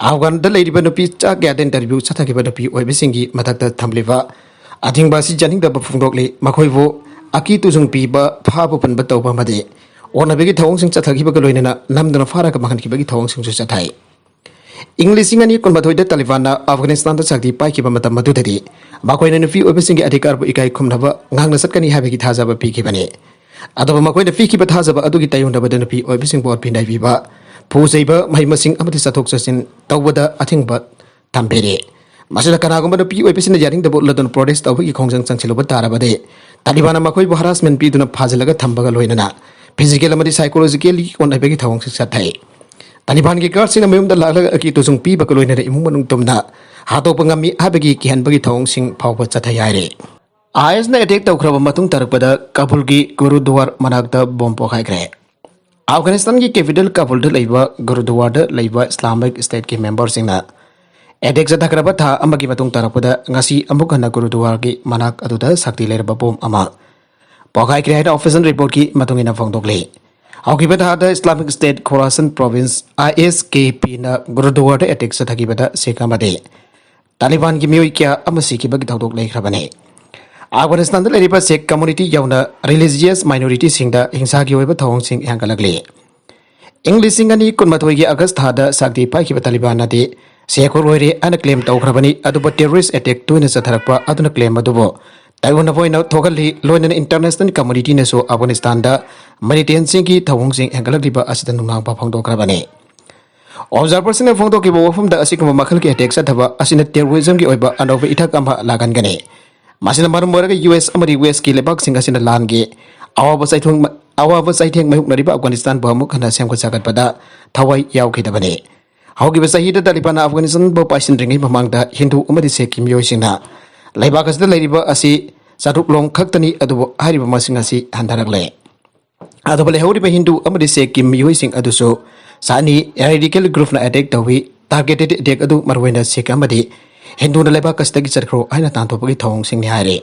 ꯑꯐꯒꯥꯟꯗ ꯂꯩꯔꯤꯕ ꯅꯨꯄꯤ ꯆꯥ ꯀꯌꯥꯗ ꯏꯟꯇꯔꯚ꯭ꯌꯨ ꯆꯠꯊꯈꯤꯕ ꯅꯨꯄꯤ ꯑꯣꯏꯕꯤꯁꯤꯡꯒꯤ ꯃꯊꯛꯇ ꯊꯝꯂꯤꯕ ꯑꯊꯤꯡꯕ ꯑꯁꯤ ꯌꯥꯅꯤꯡꯗꯕ ꯐꯣꯡꯗꯣꯛꯂꯤ꯫ ꯃꯈꯣꯏꯕꯨ ꯑꯀꯤ ꯇꯨꯖꯨꯡ ꯄꯤꯕ, ꯐꯥꯕ ꯄꯨꯟꯕ ꯇꯧꯕ ꯑꯃꯗꯤ ꯑꯣꯟꯅꯕꯒꯤ ꯊꯧꯑꯣꯡꯁꯤꯡ ꯆꯠꯊꯈꯤꯕꯒ ꯂꯣꯏꯅꯅ ꯅꯝꯗꯨꯅ ꯐꯥꯔꯒ ꯃꯥꯡꯍꯟꯈꯤꯕꯒꯤ ꯊꯧꯑꯣꯡꯁꯤꯡꯁꯨ ꯆꯠꯊꯩ꯫ ꯏꯪ ꯂꯤꯁꯤꯡ ꯑꯅꯤ ꯀꯨꯟꯃꯥꯊꯣꯏꯗ ꯇꯥꯂꯤꯕꯥꯟꯅ ꯑꯐꯒꯥꯅꯤꯁꯇꯥꯟꯗ ꯁꯛꯇꯤ ꯄꯥꯏꯈꯤꯕ ꯃꯇꯝ ꯑꯗꯨꯗꯗꯤ ꯃꯈꯣꯏꯅ ꯅꯨꯄꯤ ꯑꯣꯏꯕꯁꯤꯡꯒꯤ ꯑꯙꯤꯀꯥꯔꯕꯨ ꯏꯀꯥꯏ ꯈꯨꯝꯅꯕ ꯉꯥꯡꯅ ꯆꯠꯀꯅꯤ ꯍꯥꯏꯕꯒꯤ ꯊꯥꯖꯕ ꯄꯤꯈꯤꯕꯅꯤ꯫ ꯑꯗꯨꯕꯨ ꯃꯈꯣꯏꯅ ꯄꯤꯈꯤꯕ ꯊꯥꯖꯕ ꯑꯗꯨꯒꯤ ꯇꯥꯏꯌꯣꯟꯅꯕꯗ ꯅꯨꯄꯤ ꯑꯣꯏꯕꯁꯤꯡꯕꯨ ꯑꯣꯠꯄꯤ ꯅꯩꯕꯤꯕ, ꯐꯨ ꯆꯩꯕ, ꯃꯍꯩ ꯃꯁꯤꯡ ꯑꯃꯗꯤ ꯆꯠꯊꯣꯛ ꯆꯠꯁꯤꯟ ꯇꯧꯕꯗ ꯑꯊꯤꯡꯕ ꯊꯝꯕꯤꯔꯤ꯫ ꯃꯁꯤꯗ ꯀꯅꯥꯒꯨꯝꯕ ꯅꯨꯄꯤ ꯑꯣꯏꯕꯁꯤꯅ ꯌꯥꯅꯤꯡꯗꯕ ꯎꯠꯂꯗꯨꯅ ꯄ꯭ꯔꯣꯇꯦꯁ ꯇꯧꯕꯒꯤ ꯈꯣꯡꯖꯪ ꯆꯪꯁꯤꯜꯂꯨꯕ ꯇꯥꯔꯕꯗꯤ ꯇꯥꯂꯤꯕꯥꯟꯅ ꯃꯈꯣꯏꯕꯨ ꯍꯔꯥꯁꯃꯦꯟ ꯄꯤꯗꯨꯅ ꯐꯥꯖꯤꯜꯂꯒ ꯊꯝꯕꯒ ꯂꯣꯏꯅꯅ ꯐꯤꯖꯤꯀꯦꯜ ꯑꯃꯗꯤ ꯁꯥꯏꯀꯣꯂꯣꯖꯤꯀꯦꯜꯂꯤ ꯑꯣꯟꯅꯕꯒꯤ ꯊꯧꯑꯣꯡꯁꯤꯡ ꯆꯠꯊꯩ꯫ ꯇꯥꯂꯤꯕꯥꯟꯒꯤ ꯒꯥꯔꯗꯁꯤꯡꯅ ꯃꯌꯨꯝꯗ ꯂꯥꯛꯂꯒ ꯑꯀꯤ ꯇꯨꯖꯨꯡ ꯄꯤꯕꯒ ꯂꯣꯏꯅꯅ ꯏꯃꯨꯡ ꯃꯅꯨꯡ ꯇꯨꯝꯅ ꯍꯥꯠꯇꯣꯛꯄ ꯉꯝꯃꯤ ꯍꯥꯏꯕꯒꯤ ꯀꯤꯍꯟꯕꯒꯤ ꯊꯧꯑꯣꯡꯁꯤꯡ ꯐꯥꯎꯕ ꯆꯠꯊꯩ ꯍꯥꯏꯔꯤ꯫ ꯑꯥꯏ ꯑꯦꯁꯅ ꯑꯦꯇꯦꯛ ꯇꯧꯈ꯭ꯔꯕ ꯃꯇꯨꯡ ꯇꯥꯔꯛꯄꯗ ꯀꯥꯕꯨꯜꯒꯤ ꯒꯨꯔꯨꯗꯨꯋꯥꯔ ꯃꯅꯥꯛꯇ ꯕꯣꯝ ꯄꯣꯈꯥꯏꯈ꯭ꯔꯦ꯫ ꯑꯐꯒꯥꯅꯤꯁꯇꯥꯟꯒꯤ ꯀꯦꯄꯤꯇꯦꯜ ꯀꯥꯕꯨꯜꯗ ꯂꯩꯕ ꯒꯨꯔꯨꯗꯨꯋꯥꯔꯗ ꯂꯩꯕ ꯏꯁꯂꯥꯃꯤꯛ ꯁ꯭ꯇꯦꯠꯀꯤ ꯃꯦꯝꯕꯔꯁꯤꯡꯅ ꯑꯦꯇꯦꯛ ꯆꯠꯊꯈ꯭ꯔꯕ ꯊꯥ ꯑꯃꯒꯤ ꯃꯇꯨꯡ ꯇꯥꯔꯛꯄꯗ ꯉꯁꯤ ꯑꯃꯨꯛ ꯍꯟꯅ ꯒꯨꯔꯨꯗꯨꯋꯥꯔꯒꯤ ꯃꯅꯥꯛ ꯑꯗꯨꯗ ꯁꯛꯇꯤ ꯂꯩꯔꯕ ꯕꯣꯝ ꯑꯃ ꯄꯣꯈꯥꯏꯈ꯭ꯔꯦ ꯍꯥꯏꯅ ꯑꯣꯐꯤꯁꯤꯌꯦꯜ ꯔꯤꯄꯣꯔꯠꯀꯤ ꯃꯇꯨꯡ ꯏꯟꯅ ꯐꯣꯡꯗꯣꯛꯂꯤ꯫ ꯍꯧꯈꯤꯕ ꯊꯥꯗ ꯏꯁꯂꯥꯃꯤꯛ ꯁ꯭ꯇꯦꯠ ꯈꯣꯔꯥꯁꯟ ꯄ꯭ꯔꯣꯚꯤꯟꯁ, ꯑꯥꯏ ꯑꯦꯁ ꯀꯦ ꯄꯤꯅ ꯒꯨꯔꯨꯗꯨꯋꯥꯔꯗ ꯑꯦꯇꯦꯛ ꯆꯠꯊꯈꯤꯕꯗ ꯁꯤꯈ ꯑꯃꯗꯤ ꯇꯥꯂꯤꯕꯥꯟꯒꯤ ꯃꯤꯑꯣꯏ ꯀꯌꯥ ꯑꯃ ꯁꯤꯈꯤꯕꯒꯤ ꯊꯧꯗꯣꯛ ꯂꯩꯈ꯭ꯔꯕꯅꯤ꯫ ꯑꯐꯒꯥꯅꯤꯁꯇꯥꯟꯗ ꯂꯩꯔꯤꯕ ꯁꯤꯈ ꯀꯝꯃꯨꯅꯤꯇꯤ ꯌꯥꯎꯅ ꯔꯤꯂꯤꯖꯤꯌꯁ ꯃꯥꯏꯅꯣꯔꯤꯇꯤꯁꯤꯡꯗ ꯍꯤꯡꯁꯥꯒꯤ ꯑꯣꯏꯕ ꯊꯧꯑꯣꯡꯁꯤꯡ ꯍꯦꯟꯒꯠꯂꯛꯂꯤ꯫ ꯏꯪ ꯂꯤꯁꯤꯡ ꯑꯅꯤ ꯀꯨꯟꯃꯥꯊꯣꯏꯒꯤ ꯑꯥꯒꯁ ꯊꯥꯗ ꯁꯛꯇꯤ ꯄꯥꯏꯈꯤꯕ ꯇꯥꯂꯤꯕꯥꯟꯅꯗꯤ ꯁꯤꯈ ꯂꯣꯏꯔꯦ ꯍꯥꯏꯅ ꯀ꯭ꯂꯦꯝ ꯇꯧꯈ꯭ꯔꯕꯅꯤ, ꯑꯗꯨꯕꯨ ꯇꯦꯔꯣꯔꯤꯁ ꯑꯦꯇꯦꯛ ꯇꯣꯏꯅ ꯆꯠꯊꯔꯛꯄ ꯑꯗꯨꯅ ꯀ꯭ꯂꯦꯝ ꯑꯗꯨꯕꯨ ꯇꯥꯏꯑꯣꯟꯅꯕ ꯑꯣꯏꯅ ꯊꯣꯛꯍꯜꯂꯤ꯫ ꯂꯣꯏꯅꯅ ꯏꯟꯇꯔꯅꯦꯁꯅꯦꯜ ꯀꯝꯃꯨꯅꯤꯇꯤꯅꯁꯨ ꯑꯐꯒꯥꯅꯤꯁꯇꯥꯟꯗ ꯃꯤꯂꯤꯇꯦꯟꯁꯤꯡꯒꯤ ꯊꯧꯑꯣꯡꯁꯤꯡ ꯍꯦꯟꯒꯠꯂꯛꯂꯤꯕ ꯑꯁꯤꯗ ꯅꯨꯡꯅꯥꯡꯕ ꯐꯣꯡꯗꯣꯛꯈ꯭ꯔꯕꯅꯤ꯫ ꯑꯣꯕꯖꯥꯔꯚꯔꯁꯤꯡꯅ ꯐꯣꯡꯗꯣꯛꯈꯤꯕ ꯋꯥꯐꯝꯗ ꯑꯁꯤꯒꯨꯝꯕ ꯃꯈꯜꯒꯤ ꯑꯦꯇꯦꯛ ꯆꯠꯊꯕ ꯑꯁꯤꯅ ꯇꯦꯔꯣꯔꯤꯖꯝꯒꯤ ꯑꯣꯏꯕ ꯑꯅꯧꯕ ꯏꯊꯛ ꯑꯃ ꯂꯥꯛꯍꯟꯒꯅꯤ꯫ ꯃꯁꯤꯅ ꯃꯔꯝ ꯑꯣꯏꯔꯒ ꯌꯨ ꯑꯦꯁ ꯑꯃꯗꯤ ꯋꯦꯁꯀꯤ ꯂꯩꯕꯥꯛꯁꯤꯡ ꯑꯁꯤꯅ ꯂꯥꯟꯒꯤ ꯑꯋꯥꯕ ꯆꯩꯊꯣꯡ, ꯑꯋꯥꯕ ꯆꯩꯊꯦꯡ ꯃꯥꯌꯣꯛꯅꯔꯤꯕ ꯑꯐꯒꯥꯅꯤꯁꯇꯥꯟꯕꯨ ꯑꯃꯨꯛ ꯍꯟꯅ ꯁꯦꯝꯒꯠ ꯁꯥꯒꯠꯄꯗ ꯊꯋꯥꯏ ꯌꯥꯎꯈꯤꯗꯕꯅꯤ꯫ ꯍꯧꯈꯤꯕ ꯆꯍꯤꯗ ꯇꯥꯂꯤꯕꯥꯟꯅ ꯑꯐꯒꯥꯅꯤꯁꯇꯥꯟꯕꯨ ꯄꯥꯏꯁꯤꯟꯗ꯭ꯔꯤꯉꯩ ꯃꯃꯥꯡꯗ ꯍꯤꯟꯗꯨ ꯑꯃꯗꯤ ꯁꯤꯈꯀꯤ ꯃꯤꯑꯣꯏꯁꯤꯡꯅ ꯂꯩꯕꯥꯛ ꯑꯁꯤꯗ ꯂꯩꯔꯤꯕ ꯑꯁꯤ ꯆꯥꯇ꯭ꯔꯨꯛ ꯂꯣꯝ ꯈꯛꯇꯅꯤ, ꯑꯗꯨꯕꯨ ꯍꯥꯏꯔꯤꯕ ꯃꯁꯤꯡ ꯑꯁꯤ ꯍꯟꯊꯔꯛꯂꯦ꯫ ꯑꯗꯨꯕꯨ ꯂꯩꯍꯧꯔꯤꯕ ꯍꯤꯟꯗꯨ ꯑꯃꯗꯤ ꯁꯤꯈꯀꯤ ꯃꯤꯑꯣꯏꯁꯤꯡ ꯑꯗꯨꯁꯨ ꯁꯥꯅꯤ ꯔꯦꯗꯤꯀꯦꯜ ꯒ꯭ꯔꯨꯞꯅ ꯑꯦꯇꯦꯛ ꯇꯧꯏ꯫ ꯇꯥꯔꯒꯦꯇꯦꯗ ꯑꯦꯇꯦꯛ ꯑꯗꯨ ꯃꯔꯨꯑꯣꯏꯅ ꯁꯤꯈ ꯑꯃꯗꯤ ꯍꯤꯟꯗꯨꯅ ꯂꯩꯕꯥꯛ ꯑꯁꯤꯗꯒꯤ ꯆꯠꯈ꯭ꯔꯣ ꯍꯥꯏꯅ ꯇꯥꯟꯊꯣꯛꯄꯒꯤ ꯊꯧꯑꯣꯡꯁꯤꯡꯅꯤ ꯍꯥꯏꯔꯤ꯫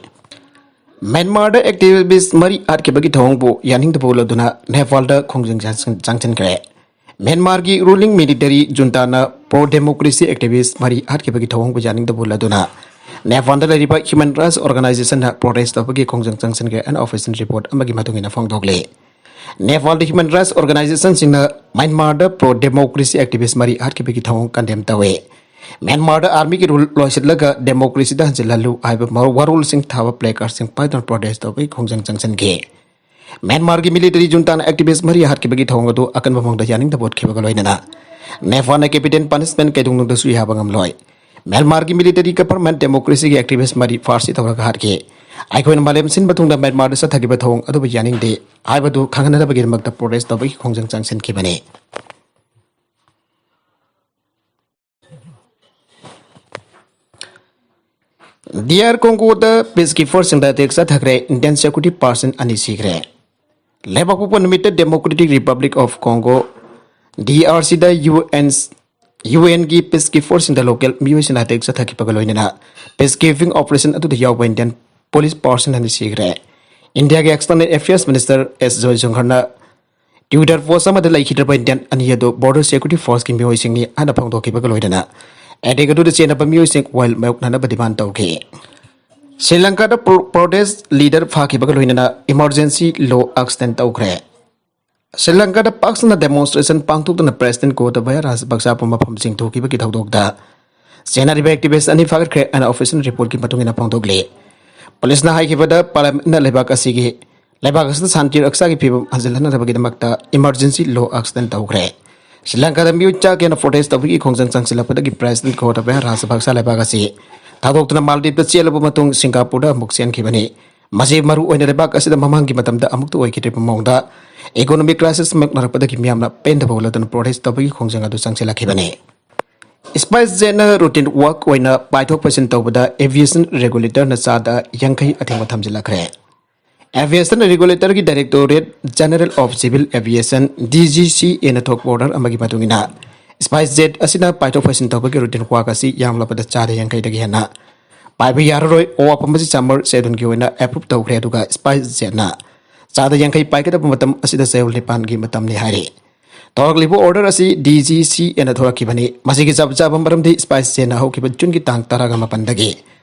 ꯃ꯭ꯌꯥꯟꯃꯥꯔꯗ ꯑꯦꯛꯇꯤꯚꯤꯁ꯭ꯠ ꯃꯔꯤ ꯍꯥꯠꯈꯤꯕꯒꯤ ꯊꯧꯑꯣꯡꯕꯨ ꯌꯥꯅꯤꯡꯗꯕ ꯎꯠꯂꯗꯨꯅ ꯅꯦꯄꯥꯜꯗ ꯈꯣꯡꯖꯪ ꯆꯪꯁꯤꯟ-, ꯆꯪꯁꯤꯟꯈ꯭ꯔꯦ꯫ ꯃ꯭ꯌꯥꯟꯃꯥꯔꯒꯤ ꯔꯨꯂꯤꯡ ꯃꯤꯂꯤꯇꯔꯤ ꯖꯨꯟꯇꯥꯅ ꯄ꯭ꯔꯣ ꯗꯦꯃꯣꯀ꯭ꯔꯦꯁꯤ ꯑꯦꯛꯇꯤꯚꯤꯁ꯭ꯠ ꯃꯔꯤ ꯍꯥꯠꯈꯤꯕꯒꯤ ꯊꯧꯑꯣꯡꯕꯨ ꯌꯥꯅꯤꯡꯗꯕ ꯎꯠꯂꯗꯨꯅ ꯅꯦꯄꯥꯜꯗ ꯂꯩꯔꯤꯕ ꯍ꯭ꯌꯨꯃꯦꯟ ꯔꯥꯏꯠꯁ ꯑꯣꯔꯒꯅꯥꯏꯖꯦꯁꯟꯅ ꯄ꯭ꯔꯣꯇꯦꯁ꯭ꯠ ꯇꯧꯕꯒꯤ ꯈꯣꯡꯖꯪ ꯆꯪꯁꯤꯟꯈ꯭ꯔꯦ ꯍꯥꯏꯅ ꯑꯣꯐꯤꯁꯤꯌꯦꯜ ꯔꯤꯄꯣꯔꯠ ꯑꯃꯒꯤ ꯃꯇꯨꯡ ꯏꯟꯅ ꯐꯣꯡꯗꯣꯛꯂꯤ꯫ ꯅꯦꯄꯥꯜꯗ ꯍ꯭ꯌꯨꯃꯦꯟ ꯔꯥꯏꯠꯁ ꯑꯣꯔꯒꯅꯥꯏꯖꯦꯁꯟꯁꯤꯡꯅ ꯃ꯭ꯌꯥꯟꯃꯥꯔꯗ ꯄ꯭ꯔꯣ ꯗꯦꯃꯣꯀ꯭ꯔꯦꯁꯤ ꯑꯦꯛꯇꯤꯚꯤꯁ꯭ꯠ ꯃꯔꯤ ꯍꯥꯠꯈꯤꯕꯒꯤ ꯊꯧꯑꯣꯡ ꯀꯟꯗꯦꯝ ꯇꯧꯏ꯫ ꯃ꯭ꯌꯥꯟꯃꯥꯔꯗ ꯑꯥꯔꯃꯤꯒꯤ ꯔꯨꯜ ꯂꯣꯏꯁꯤꯜꯂꯒ ꯗꯦꯃꯣꯀ꯭ꯔꯦꯁꯤꯗ ꯍꯟꯖꯤꯜꯍꯜꯂꯨ ꯍꯥꯏꯕ ꯃ-, ꯋꯥꯔꯣꯜꯁꯤꯡ ꯊꯥꯕ ꯄ꯭ꯂꯦ ꯀꯥꯔꯗꯁꯤꯡ ꯄꯥꯏꯗꯨꯅ ꯄ꯭ꯔꯣꯇꯦꯁ꯭ꯠ ꯇꯧꯕꯒꯤ ꯈꯣꯡꯖꯪ ꯆꯪꯁꯤꯟꯈꯤ꯫ ꯃ꯭ꯌꯥꯟꯃꯥꯔꯒꯤ ꯃꯤꯂꯤꯇꯔꯤ ꯖꯨꯟꯇꯥꯅ ꯑꯦꯛꯇꯤꯚꯤꯁ꯭ꯠ ꯃꯔꯤ ꯍꯥꯠꯈꯤꯕꯒꯤ ꯊꯧꯑꯣꯡ ꯑꯗꯨ ꯑꯀꯟꯕ ꯃꯑꯣꯡꯗ ꯌꯥꯅꯤꯡꯗꯕ ꯎꯠꯈꯤꯕꯒ ꯂꯣꯏꯅꯅ ꯅꯦꯄꯥꯜꯅ ꯀꯦꯄꯤꯇꯦꯜ ꯄꯅꯤꯁꯃꯦꯟꯠ ꯀꯩꯗꯧꯅꯨꯡꯗꯁꯨ ꯌꯥꯕ ꯉꯝꯂꯣꯏ꯫ ꯃ꯭ꯌꯥꯟꯃꯥꯔꯒꯤ ꯃꯤꯂꯤꯇꯔꯤ ꯒꯚꯔꯟꯃꯦꯟꯠ ꯗꯦꯃꯣꯀ꯭ꯔꯦꯁꯤꯒꯤ ꯑꯦꯛꯇꯤꯚꯤꯁ꯭ꯠ ꯃꯔꯤ ꯐꯥꯔꯁꯤ ꯇꯧꯔꯒ ꯍꯥꯠꯈꯤ꯫ ꯑꯩꯈꯣꯏꯅ ꯃꯥꯂꯦꯝ ꯁꯤꯟꯕ ꯊꯨꯡꯅ ꯃ꯭ꯌꯥꯟꯃꯥꯔꯗ ꯆꯠꯊꯈꯤꯕ ꯊꯧꯑꯣꯡ ꯑꯗꯨꯕꯨ ꯌꯥꯅꯤꯡꯗꯦ ꯍꯥꯏꯕꯗꯨ ꯈꯪꯍꯟꯅꯕꯒꯤꯗꯃꯛꯇ ꯄ꯭ꯔꯣꯇꯦꯁ꯭ꯠ ꯇꯧꯕꯒꯤ ꯈꯣꯡꯖꯪ ꯆꯪꯁꯤꯟꯈꯤꯕꯅꯤ꯫ ꯗꯤ ꯑꯥꯔ ꯀꯣꯡꯒꯣꯗ ꯄꯤꯁꯀꯤꯄꯔꯁꯤꯡꯗ ꯑꯦꯇꯦꯛ ꯆꯠꯊꯈ꯭ꯔꯦ, ꯏꯟꯗꯤꯌꯟ ꯁꯦꯀ꯭ꯌꯨꯔꯤꯇꯤ ꯄꯥꯔꯁꯟ ꯑꯅꯤ ꯁꯤꯈ꯭ꯔꯦ꯫ ꯂꯩꯕꯥꯛꯄꯣꯛꯄ ꯅꯨꯃꯤꯠꯇ democratic republic of Congo, D R ꯁꯤꯗ ꯌꯨ ꯑꯦꯟ ꯌꯨ ꯑꯦꯟꯒꯤ ꯄꯤꯁꯀꯤꯄꯔꯁꯤꯡꯗ ꯂꯣꯀꯦꯜ ꯃꯤꯑꯣꯏꯁꯤꯡꯅ ꯑꯦꯇꯦꯛ ꯆꯠꯊꯈꯤꯕꯒ ꯂꯣꯏꯅꯅ ꯄꯤꯁ ꯀꯤꯄꯤꯡ ꯑꯣꯄꯔꯦꯁꯟ ꯑꯗꯨꯗ ꯌꯥꯎꯕ ꯏꯟꯗꯤꯌꯟ ꯄꯨꯂꯤꯁ ꯄꯥꯔꯁꯟ ꯑꯅꯤ ꯁꯤꯈ꯭ꯔꯦ꯫ ꯏꯟꯗꯤꯌꯥꯒꯤ ꯑꯦꯛꯁꯇꯔꯅꯦꯜ ꯑꯦꯐꯤꯌꯔꯁ ꯃꯤꯅꯤꯁꯇꯔ ꯑꯦꯁ ꯖꯣꯏꯁꯪꯀꯔꯅ ꯇ꯭ꯋꯤꯇꯔ ꯄꯣꯁ ꯑꯃꯗ ꯂꯩꯈꯤꯗ꯭ꯔꯕ ꯏꯟꯗꯤꯌꯟ ꯑꯅꯤ ꯑꯗꯨ ꯕꯣꯔꯗꯔ ꯁꯦꯀ꯭ꯌꯨꯔꯤꯇꯤ ꯐꯣꯔꯁꯀꯤ ꯃꯤꯑꯣꯏꯁꯤꯡꯅꯤ ꯍꯥꯏꯅ ꯐꯣꯡꯗꯣꯛꯈꯤꯕꯒ ꯂꯣꯏꯅꯅ ꯑꯦꯇꯦꯛ ꯑꯗꯨꯗ ꯆꯦꯟꯅꯕ ꯃꯤꯑꯣꯏꯁꯤꯡ ꯋꯥꯌꯦꯜ ꯃꯥꯌꯣꯛꯅꯅꯕ ꯗꯤꯃꯥꯟ ꯇꯧꯈꯤ꯫ ꯁ꯭ꯔꯤ ꯂꯪꯀꯥꯗ ꯄ꯭ꯔꯣ-, ꯄ꯭ꯔꯣꯇꯦꯁ ꯂꯤꯗꯔ ꯐꯥꯈꯤꯕꯒ ꯂꯣꯏꯅꯅ ꯏꯃꯔꯖꯦꯟꯁꯤ ꯂꯣ ꯑꯦꯛꯁꯇꯦꯟ ꯇꯧꯈ꯭ꯔꯦ꯫ ꯁ꯭ꯔꯤ ꯂꯪꯀꯥꯗ ꯄꯥꯛ ꯁꯟꯅ ꯗꯦꯃꯣꯟꯁꯇ꯭ꯔꯦꯁꯟ ꯄꯥꯡꯊꯣꯛꯇꯨꯅ ꯄ꯭ꯔꯦꯁꯤꯗꯦꯟꯠ ꯒꯣꯇꯥꯕꯌꯥ ꯔꯥꯖꯄꯛꯁ ꯄꯨꯝꯕ ꯃꯐꯝꯁꯤꯡ ꯊꯣꯛꯈꯤꯕꯒꯤ ꯊꯧꯗꯣꯛꯇ ꯆꯦꯟꯅꯔꯤꯕ ꯑꯦꯛꯇꯤꯚꯤꯁ꯭ꯠ ꯑꯅꯤ ꯐꯥꯒꯠꯈ꯭ꯔꯦ ꯍꯥꯏꯅ ꯑꯣꯐꯤꯁꯤꯌꯦꯜ ꯔꯤꯄꯣꯔꯠꯀꯤ ꯃꯇꯨꯡ ꯏꯟꯅ ꯐꯣꯡꯗꯣꯛꯂꯤ꯫ ꯄꯨꯂꯤꯁꯅ ꯍꯥꯏꯈꯤꯕꯗ ꯄꯥꯔꯂꯤꯌꯥꯃꯦꯟꯠꯅ ꯂꯩꯕꯥꯛ ꯑꯁꯤꯒꯤ, ꯂꯩꯕꯥꯛ ꯑꯁꯤꯗ ꯁꯥꯟꯇꯤ ꯔꯛꯁꯥꯒꯤ ꯐꯤꯕꯝ ꯍꯟꯖꯤꯜꯍꯟꯅꯕꯒꯤꯗꯃꯛꯇ ꯏꯃꯔꯖꯦꯟꯁꯤ ꯂꯣ ꯑꯦꯛꯁꯇꯦꯟ ꯇꯧꯈ꯭ꯔꯦ꯫ ꯁ꯭ꯔꯤ ꯂꯪꯀꯥꯗ ꯃꯤꯑꯣꯏ ꯆꯥ ꯀꯌꯥꯅ ꯄ꯭ꯔꯣꯇꯦꯁ ꯇꯧꯕꯒꯤ ꯈꯣꯡꯖꯪ ꯆꯪꯁꯤꯜꯂꯛꯄꯗꯒꯤ ꯄ꯭ꯔꯦꯁꯤꯗꯦꯟꯠ ꯒꯣꯇꯥꯕꯌꯥ ꯔꯥꯖꯄꯛꯁ ꯂꯩꯕꯥꯛ ꯑꯁꯤ ꯊꯥꯗꯣꯛꯇꯨꯅ ꯃꯥꯜꯗꯤꯞꯇ ꯆꯦꯜꯂꯕ ꯃꯇꯨꯡ ꯁꯤꯡꯒꯥꯄꯨꯔꯗ ꯑꯃꯨꯛ ꯆꯦꯟꯈꯤꯕꯅꯤ꯫ ꯃꯁꯤ ꯃꯔꯨ ꯑꯣꯏꯅ ꯂꯩꯕꯥꯛ ꯑꯁꯤꯗ ꯃꯃꯥꯡꯒꯤ ꯃꯇꯝꯗ ꯑꯃꯨꯛꯇ ꯑꯣꯏꯈꯤꯗ꯭ꯔꯤꯕ ꯃꯑꯣꯡꯗ ꯏꯀꯣꯅꯣꯃꯤꯛ ꯀ꯭ꯔꯥꯏꯁꯤꯁ ꯃꯥꯌꯣꯛꯅꯔꯛꯄꯗꯒꯤ ꯃꯤꯌꯥꯝꯅ ꯄꯦꯟꯗꯕ ꯎꯠꯂꯗꯨꯅ ꯄ꯭ꯔꯣꯇꯦꯁ ꯇꯧꯕꯒꯤ ꯈꯣꯡꯖꯪ ꯑꯗꯨ ꯆꯪꯁꯤꯜꯂꯛꯈꯤꯕꯅꯤ꯫ ꯁ꯭ꯄꯥꯏꯁ ꯖꯦꯠꯅ ꯔꯨꯇꯤꯟ ꯋꯥꯛ ꯑꯣꯏꯅ ꯄꯥꯏꯊꯣꯛ ꯄꯥꯏꯁꯤꯟ ꯇꯧꯕꯗ ꯑꯦꯚꯤꯌꯦꯁꯟ ꯔꯦꯒꯨꯂꯦꯇꯔꯅ ꯆꯥꯗ ꯌꯥꯡꯈꯩ ꯑꯊꯤꯡꯕ ꯊꯝꯖꯤꯜꯂꯛꯈ꯭ꯔꯦ꯫ ꯑꯦꯚꯤꯌꯦꯁꯟ ꯔꯦꯒꯨꯂꯦꯇꯔꯒꯤ directorate general of civil aviation, D G C ꯑꯦꯅ ꯊꯣꯛꯄ ꯑꯣꯔꯗꯔ ꯑꯃꯒꯤ ꯃꯇꯨꯡ ꯏꯟꯅ, ꯁ꯭ꯄꯥꯏꯁ ꯖꯦꯠ ꯑꯁꯤꯅ ꯄꯥꯏꯊꯣꯛ ꯄꯥꯏꯁꯤꯟ ꯇꯧꯕꯒꯤ ꯔꯨꯇꯤꯟ ꯋꯥꯛ ꯑꯁꯤ ꯌꯥꯝꯂꯕꯗ ꯆꯥꯗ ꯌꯥꯡꯈꯩꯗꯒꯤ ꯍꯦꯟꯅ ꯄꯥꯏꯕ ꯌꯥꯔꯔꯣꯏ꯫ ꯑꯋꯥꯐꯝ ꯑꯁꯤ ꯆꯥꯝꯕꯔ ꯁꯦꯗꯨꯜꯒꯤ ꯑꯣꯏꯅ ꯑꯦꯄ꯭ꯔꯨꯞ ꯇꯧꯈ꯭ꯔꯦ, ꯑꯗꯨꯒ ꯁ꯭ꯄꯥꯏꯁ ꯖꯦꯠꯅ ꯆꯥꯗ ꯌꯥꯡꯈꯩ ꯄꯥꯏꯒꯗꯕ ꯃꯇꯝ ꯑꯁꯤꯗ ꯆꯌꯣꯜ ꯅꯤꯄꯥꯟꯒꯤ ꯃꯇꯝꯅꯤ ꯍꯥꯏꯔꯤ꯫ ꯊꯣꯔꯛꯂꯤꯕ ꯑꯣꯔꯗꯔ ꯑꯁꯤ ꯗꯤ ꯖꯤ ꯁꯤ ꯑꯦꯅ ꯊꯣꯔꯛꯈꯤꯕꯅꯤ꯫ ꯃꯁꯤꯒꯤ ꯆꯞ ꯆꯥꯕ ꯃꯔꯝꯗꯤ ꯁ꯭ꯄꯥꯏꯁ ꯖꯦꯠꯅ ꯍꯧꯈꯤꯕ ꯖꯨꯟꯒꯤ ꯇꯥꯡ ꯇꯔꯥꯒ ꯃꯥꯄꯟꯗꯒꯤ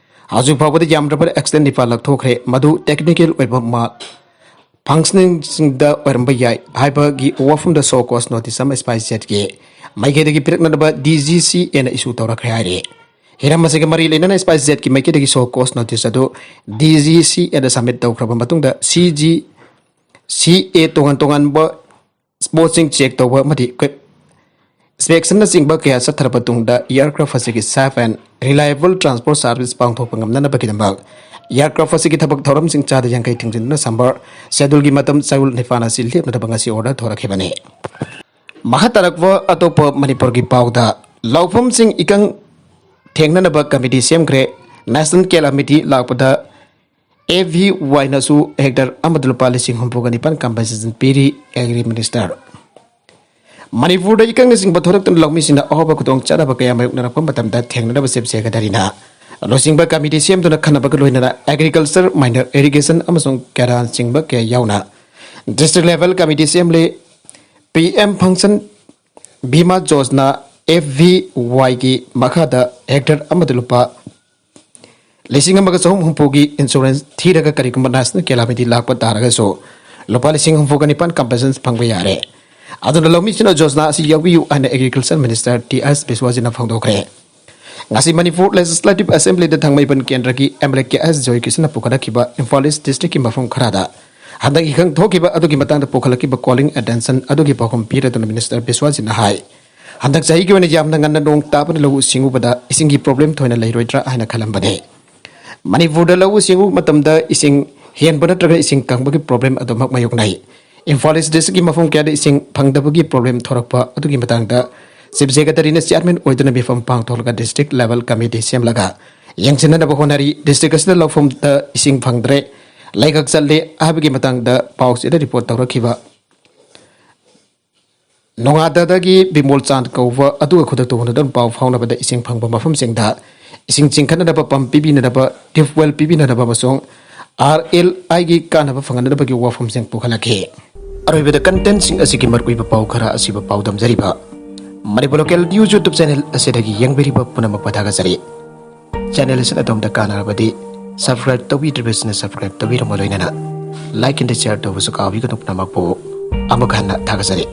ꯍꯧꯖꯤꯛ ꯐꯥꯎꯕꯗ ꯌꯥꯝꯗ꯭ꯔꯕꯗ ꯑꯦꯛꯁꯇꯦꯟ ꯅꯤꯄꯥꯜ ꯂꯧꯊꯣꯛꯈ꯭ꯔꯦ, ꯃꯗꯨ ꯇꯦꯛꯅꯤꯀꯦꯜ ꯑꯣꯏꯕ ꯃꯥ-, ꯐꯪꯁꯅꯤꯡꯁꯤꯡꯗ ꯑꯣꯏꯔꯝꯕ ꯌꯥꯏ ꯍꯥꯏꯕꯒꯤ ꯋꯥꯐꯝꯗ ꯁꯣ ꯀꯣꯁ ꯅꯣꯇꯤꯁ ꯑꯃ ꯁ꯭ꯄꯥꯏꯁ ꯖꯦꯠꯀꯤ ꯃꯥꯏꯀꯩꯗꯒꯤ ꯄꯤꯔꯛꯅꯅꯕ ꯗꯤ ꯖꯤ ꯁꯤ ꯑꯦꯅ ꯏꯁꯨ ꯇꯧꯔꯛꯈ꯭ꯔꯦ ꯍꯥꯏꯔꯤ꯫ ꯍꯤꯔꯝ ꯑꯁꯤꯒ ꯃꯔꯤ ꯂꯩꯅꯅ ꯁ꯭ꯄꯥꯏꯁ ꯖꯦꯠꯀꯤ ꯃꯥꯏꯀꯩꯗꯒꯤ ꯁꯣ ꯀꯣꯁ ꯅꯣꯇꯤꯁ ꯑꯗꯨ ꯗꯤ ꯖꯤ ꯁꯤ ꯑꯦꯗ ꯁꯕꯃꯤꯠ ꯇꯧꯈ꯭ꯔꯕ ꯃꯇꯨꯡꯗ ꯁꯤ ꯖꯤ ꯁꯤ ꯑꯦ ꯇꯣꯉꯥꯟ ꯇꯣꯉꯥꯟꯕ ꯁ꯭ꯄꯣꯠꯁꯤꯡ ꯆꯦꯛ ꯇꯧꯕ ꯑꯃꯗꯤ ꯏꯟꯁꯄꯦꯛꯁꯟꯅꯆꯤꯡꯕ ꯀꯌꯥ ꯆꯠꯊꯔꯕ ꯇꯨꯡꯗ ꯑꯦꯌꯔꯀ꯭ꯔꯥꯐ ꯑꯁꯤꯒꯤ safe and reliable transport service ꯄꯥꯡꯊꯣꯛꯄ ꯉꯝꯅꯅꯕꯒꯤꯗꯃꯛ ꯑꯦꯌꯔꯀ꯭ꯔꯥꯐ ꯑꯁꯤꯒꯤ ꯊꯕꯛ ꯊꯧꯔꯝꯁꯤꯡ ꯆꯥꯗ ꯌꯥꯡꯈꯩ ꯊꯤꯡꯖꯤꯟꯗꯨꯅ ꯁꯝꯕꯔ ꯁꯦꯗꯨꯜꯒꯤ ꯃꯇꯝ ꯆꯌꯣꯜ ꯅꯤꯄꯥꯟ ꯑꯁꯤ ꯂꯦꯞꯅꯗꯕ ꯉꯁꯤ ꯑꯣꯔꯗꯔ ꯊꯣꯔꯛꯈꯤꯕꯅꯤ꯫ ꯃꯈꯥ ꯇꯥꯔꯛꯄ ꯑꯇꯣꯞꯄ ꯃꯅꯤꯄꯨꯔꯒꯤ ꯄꯥꯎꯗ, ꯂꯧꯐꯝꯁꯤꯡ ꯏꯀꯪ ꯊꯦꯡꯅꯅꯕ ꯀꯃꯤꯇꯤ ꯁꯦꯝꯈ꯭ꯔꯦ꯫ ꯅꯦꯁꯅꯦꯜ ꯀꯦꯂꯥꯃꯤꯇꯤ ꯂꯥꯛꯄꯗ ꯑꯦꯐ ꯚꯤ ꯋꯥꯏꯅꯁꯨ ꯍꯦꯛꯇꯔ ꯑꯃꯗ ꯂꯨꯄꯥ ꯂꯤꯁꯤꯡ ꯍꯨꯝꯐꯨꯒ ꯅꯤꯄꯥꯟ ꯀꯝꯄꯦꯟꯁꯦꯁꯟ ꯄꯤꯔꯤ꯫ Agri minister. ꯃꯅꯤꯄꯨꯔꯗ ꯏꯀꯪꯅꯆꯤꯡꯕ ꯊꯣꯔꯛꯇꯨꯅ ꯂꯧꯃꯤꯁꯤꯡꯅ ꯑꯍꯣꯕ ꯈꯨꯗꯣꯡꯆꯥꯗꯕ ꯀꯌꯥ ꯃꯥꯌꯣꯛꯅꯔꯛꯄ ꯃꯇꯝꯗ ꯊꯦꯡꯅꯅꯕ ꯆꯤꯞ ꯁꯦꯀ꯭ꯔꯦꯇꯔꯤꯅ ꯂꯨꯆꯤꯡꯕ ꯀꯃꯤꯇꯤ ꯁꯦꯝꯗꯨꯅ ꯈꯟꯅꯕꯒ ꯂꯣꯏꯅꯅ ꯑꯦꯒ꯭ꯔꯤꯀꯜꯆꯔ, ꯃꯥꯏꯅꯔ ꯏꯔꯤꯒꯦꯁꯟ ꯑꯃꯁꯨꯡ ꯀꯦꯔꯥꯟꯆꯤꯡꯕ ꯀꯌꯥ ꯌꯥꯎꯅ ꯗꯤꯁꯇ꯭ꯔꯤꯛ ꯂꯦꯚꯦꯜ ꯀꯃꯤꯇꯤ ꯁꯦꯝꯂꯤ꯫ P M Fasal Bima Yojana, F V ꯋꯥꯏꯒꯤ ꯃꯈꯥꯗ ꯍꯦꯛꯇꯔ ꯑꯃꯗ ꯂꯨꯄꯥ ꯂꯤꯁꯤꯡ ꯑꯃꯒ ꯆꯍꯨꯝ ꯍꯨꯝꯐꯨꯒꯤ ꯏꯟꯁꯨꯔꯦꯟꯁ ꯊꯤꯔꯒ ꯀꯔꯤꯒꯨꯝꯕ ꯅꯦꯁꯅꯦꯜ ꯀꯦꯂꯥꯃꯤꯇꯤ ꯂꯥꯛꯄ ꯇꯥꯔꯒꯁꯨ ꯂꯨꯄꯥ ꯂꯤꯁꯤꯡ ꯍꯨꯝꯐꯨꯒ ꯅꯤꯄꯥꯟ ꯀꯝꯄꯦꯟꯁꯦꯁꯟ ꯐꯪꯕ ꯌꯥꯔꯦ꯫ ꯑꯗꯨꯅ ꯂꯧꯃꯤꯁꯤꯡꯅ ꯌꯣꯖꯅꯥ ꯑꯁꯤ ꯌꯥꯎꯕꯤꯌꯨ ꯍꯥꯏꯅ ꯑꯦꯒ꯭ꯔꯤꯀꯜꯆꯔ ꯃꯤꯅꯤꯁꯇꯔ ꯇꯤ ꯑꯦꯁ ꯕꯤꯁ꯭ꯋꯥꯖꯤꯠꯅ ꯐꯣꯡꯗꯣꯛꯈ꯭ꯔꯦ꯫ ꯉꯁꯤ ꯃꯅꯤꯄꯨꯔ ꯂꯦꯖꯤꯁꯂꯦꯇꯤꯚ ꯑꯦꯁꯦꯝꯕ꯭ꯂꯤꯗ ꯊꯥꯡꯃꯩꯕꯟ ꯀꯦꯟꯗ꯭ꯔꯒꯤ M L A K S ꯖꯣꯏꯀꯤꯁꯟꯅ ꯄꯨꯈꯠꯂꯛꯈꯤꯕ ꯏꯝꯐꯥꯜ ꯏꯁ꯭ꯠ ꯗꯤꯁꯇ꯭ꯔꯤꯛꯀꯤ ꯃꯐꯝ ꯈꯔꯗ ꯍꯟꯗꯛ ꯏꯀꯪ ꯊꯣꯛꯈꯤꯕ ꯑꯗꯨꯒꯤ ꯃꯇꯥꯡꯗ ꯄꯨꯈꯠꯂꯛꯈꯤꯕ ꯀꯣꯂꯤꯡ ꯑꯦꯇꯦꯟꯁꯟ ꯑꯗꯨꯒꯤ ꯄꯥꯎꯈꯨꯝ ꯄꯤꯔꯗꯨꯅ ꯃꯤꯅꯤꯁꯇꯔ ꯕꯤꯁ꯭ꯋꯥꯖꯤꯠꯅ ꯍꯥꯏ, ꯍꯟꯗꯛ ꯆꯍꯤꯒꯤ ꯑꯣꯏꯅ ꯌꯥꯝꯅ ꯉꯟꯅ ꯅꯣꯡ ꯇꯥꯕꯅ ꯂꯧꯎ ꯁꯤꯡꯎꯕꯗ ꯏꯁꯤꯡꯒꯤ ꯄ꯭ꯔꯣꯕ꯭ꯂꯦꯝ ꯊꯣꯏꯅ ꯂꯩꯔꯣꯏꯗ꯭ꯔꯥ ꯍꯥꯏꯅ ꯈꯜꯂꯝꯕꯅꯤ꯫ ꯃꯅꯤꯄꯨꯔꯗ ꯂꯧꯎ ꯁꯤꯡꯎ ꯃꯇꯝꯗ ꯏꯁꯤꯡ ꯍꯦꯟꯕ ꯅꯠꯇ꯭ꯔꯒ ꯏꯁꯤꯡ ꯀꯪꯕꯒꯤ ꯄ꯭ꯔꯣꯕ꯭ꯂꯦꯝ ꯑꯗꯨꯃꯛ ꯃꯥꯌꯣꯛꯅꯩ꯫ ꯏꯝꯐꯥꯜ ꯏꯁ꯭ꯠ ꯗꯤꯁꯇ꯭ꯔꯤꯛꯀꯤ ꯃꯐꯝ ꯀꯌꯥꯗ ꯏꯁꯤꯡ ꯐꯪꯗꯕꯒꯤ ꯄ꯭ꯔꯣꯕ꯭ꯂꯦꯝ ꯊꯣꯔꯛꯄ ꯑꯗꯨꯒꯤ ꯃꯇꯥꯡꯗ ꯆꯤꯞ ꯁꯦꯀ꯭ꯔꯦꯇꯔꯤꯅ ꯆꯤꯌꯥꯔꯃꯦꯟ ꯑꯣꯏꯗꯨꯅ ꯃꯤꯐꯝ ꯄꯥꯡꯊꯣꯛꯂꯒ ꯗꯤꯁꯇ꯭ꯔꯤꯛ ꯂꯦꯚꯦꯜ ꯀꯃꯤꯇꯤ ꯁꯦꯝꯂꯒ ꯌꯦꯡꯁꯤꯟꯅꯅꯕ ꯍꯣꯠꯅꯔꯤ꯫ ꯗꯤꯁꯇ꯭ꯔꯤꯛ ꯑꯁꯤꯗ ꯂꯧꯐꯝꯗ ꯏꯁꯤꯡ ꯐꯪꯗ꯭ꯔꯦ, ꯂꯩꯀꯛ ꯆꯠꯂꯦ ꯍꯥꯏꯕꯒꯤ ꯃꯇꯥꯡꯗ ꯄꯥꯎ ꯆꯦꯗ ꯔꯤꯄꯣꯔꯠ ꯇꯧꯔꯛꯈꯤꯕ ꯅꯣꯉꯥꯗꯗꯒꯤ ꯕꯤꯃꯣꯜ ꯆꯥꯟ ꯀꯧꯕ ꯑꯗꯨꯒ ꯈꯨꯗꯛꯇ ꯎꯅꯗꯨꯅ ꯄꯥꯎ ꯐꯥꯎꯅꯕꯗ ꯏꯁꯤꯡ ꯐꯪꯕ ꯃꯐꯝꯁꯤꯡꯗ ꯏꯁꯤꯡ ꯆꯤꯡꯈꯠꯅꯅꯕ ꯄꯝ ꯄꯤꯕꯤꯅꯅꯕ, ꯇ꯭ꯌꯨꯕꯋꯦꯜ ꯄꯤꯕꯤꯅꯅꯕ ꯑꯃꯁꯨꯡ ꯑꯥꯔ ꯑꯦꯜ ꯑꯥꯏꯒꯤ ꯀꯥꯟꯅꯕ ꯐꯪꯍꯟꯅꯕꯒꯤ ꯋꯥꯐꯝꯁꯤꯡ ꯄꯨꯈꯠꯂꯛꯈꯤ꯫ ꯑꯔꯣꯏꯕꯗ ꯀꯟꯇꯦꯟꯁꯤꯡ ꯑꯁꯤꯒꯤ ꯃꯔꯨꯑꯣꯏꯕ ꯄꯥꯎ ꯈꯔ ꯑꯁꯤꯕꯨ ꯄꯥꯎꯗꯝꯖꯔꯤꯕ Manipur local news YouTube channel ꯑꯁꯤꯗꯒꯤ ꯌꯦꯡꯕꯤꯔꯤꯕ ꯄꯨꯝꯅꯃꯛꯄꯨ ꯊꯥꯒꯠꯆꯔꯤ꯫ ꯆꯦꯅꯦꯜ ꯑꯁꯤꯅ ꯑꯗꯣꯝꯗ ꯀꯥꯟꯅꯔꯕꯗꯤ ꯁꯕꯁꯀ꯭ꯔꯥꯏꯕ ꯇꯧꯕꯤꯗ꯭ꯔꯤꯕꯁꯤꯡꯅ ꯁꯕꯁꯀ꯭ꯔꯥꯏꯕ ꯇꯧꯕꯤꯔꯝꯃ ꯂꯣꯏꯅꯅ ꯂꯥꯏꯛ ꯑꯃꯗꯤ ꯁꯤꯌꯥꯔ ꯇꯧꯕꯁꯨ ꯀꯥꯎꯕꯤꯒꯅꯨ꯫ ꯄꯨꯝꯅꯃꯛꯄꯨ ꯑꯃꯨꯛ ꯍꯟꯅ ꯊꯥꯒꯠꯆꯔꯤ꯫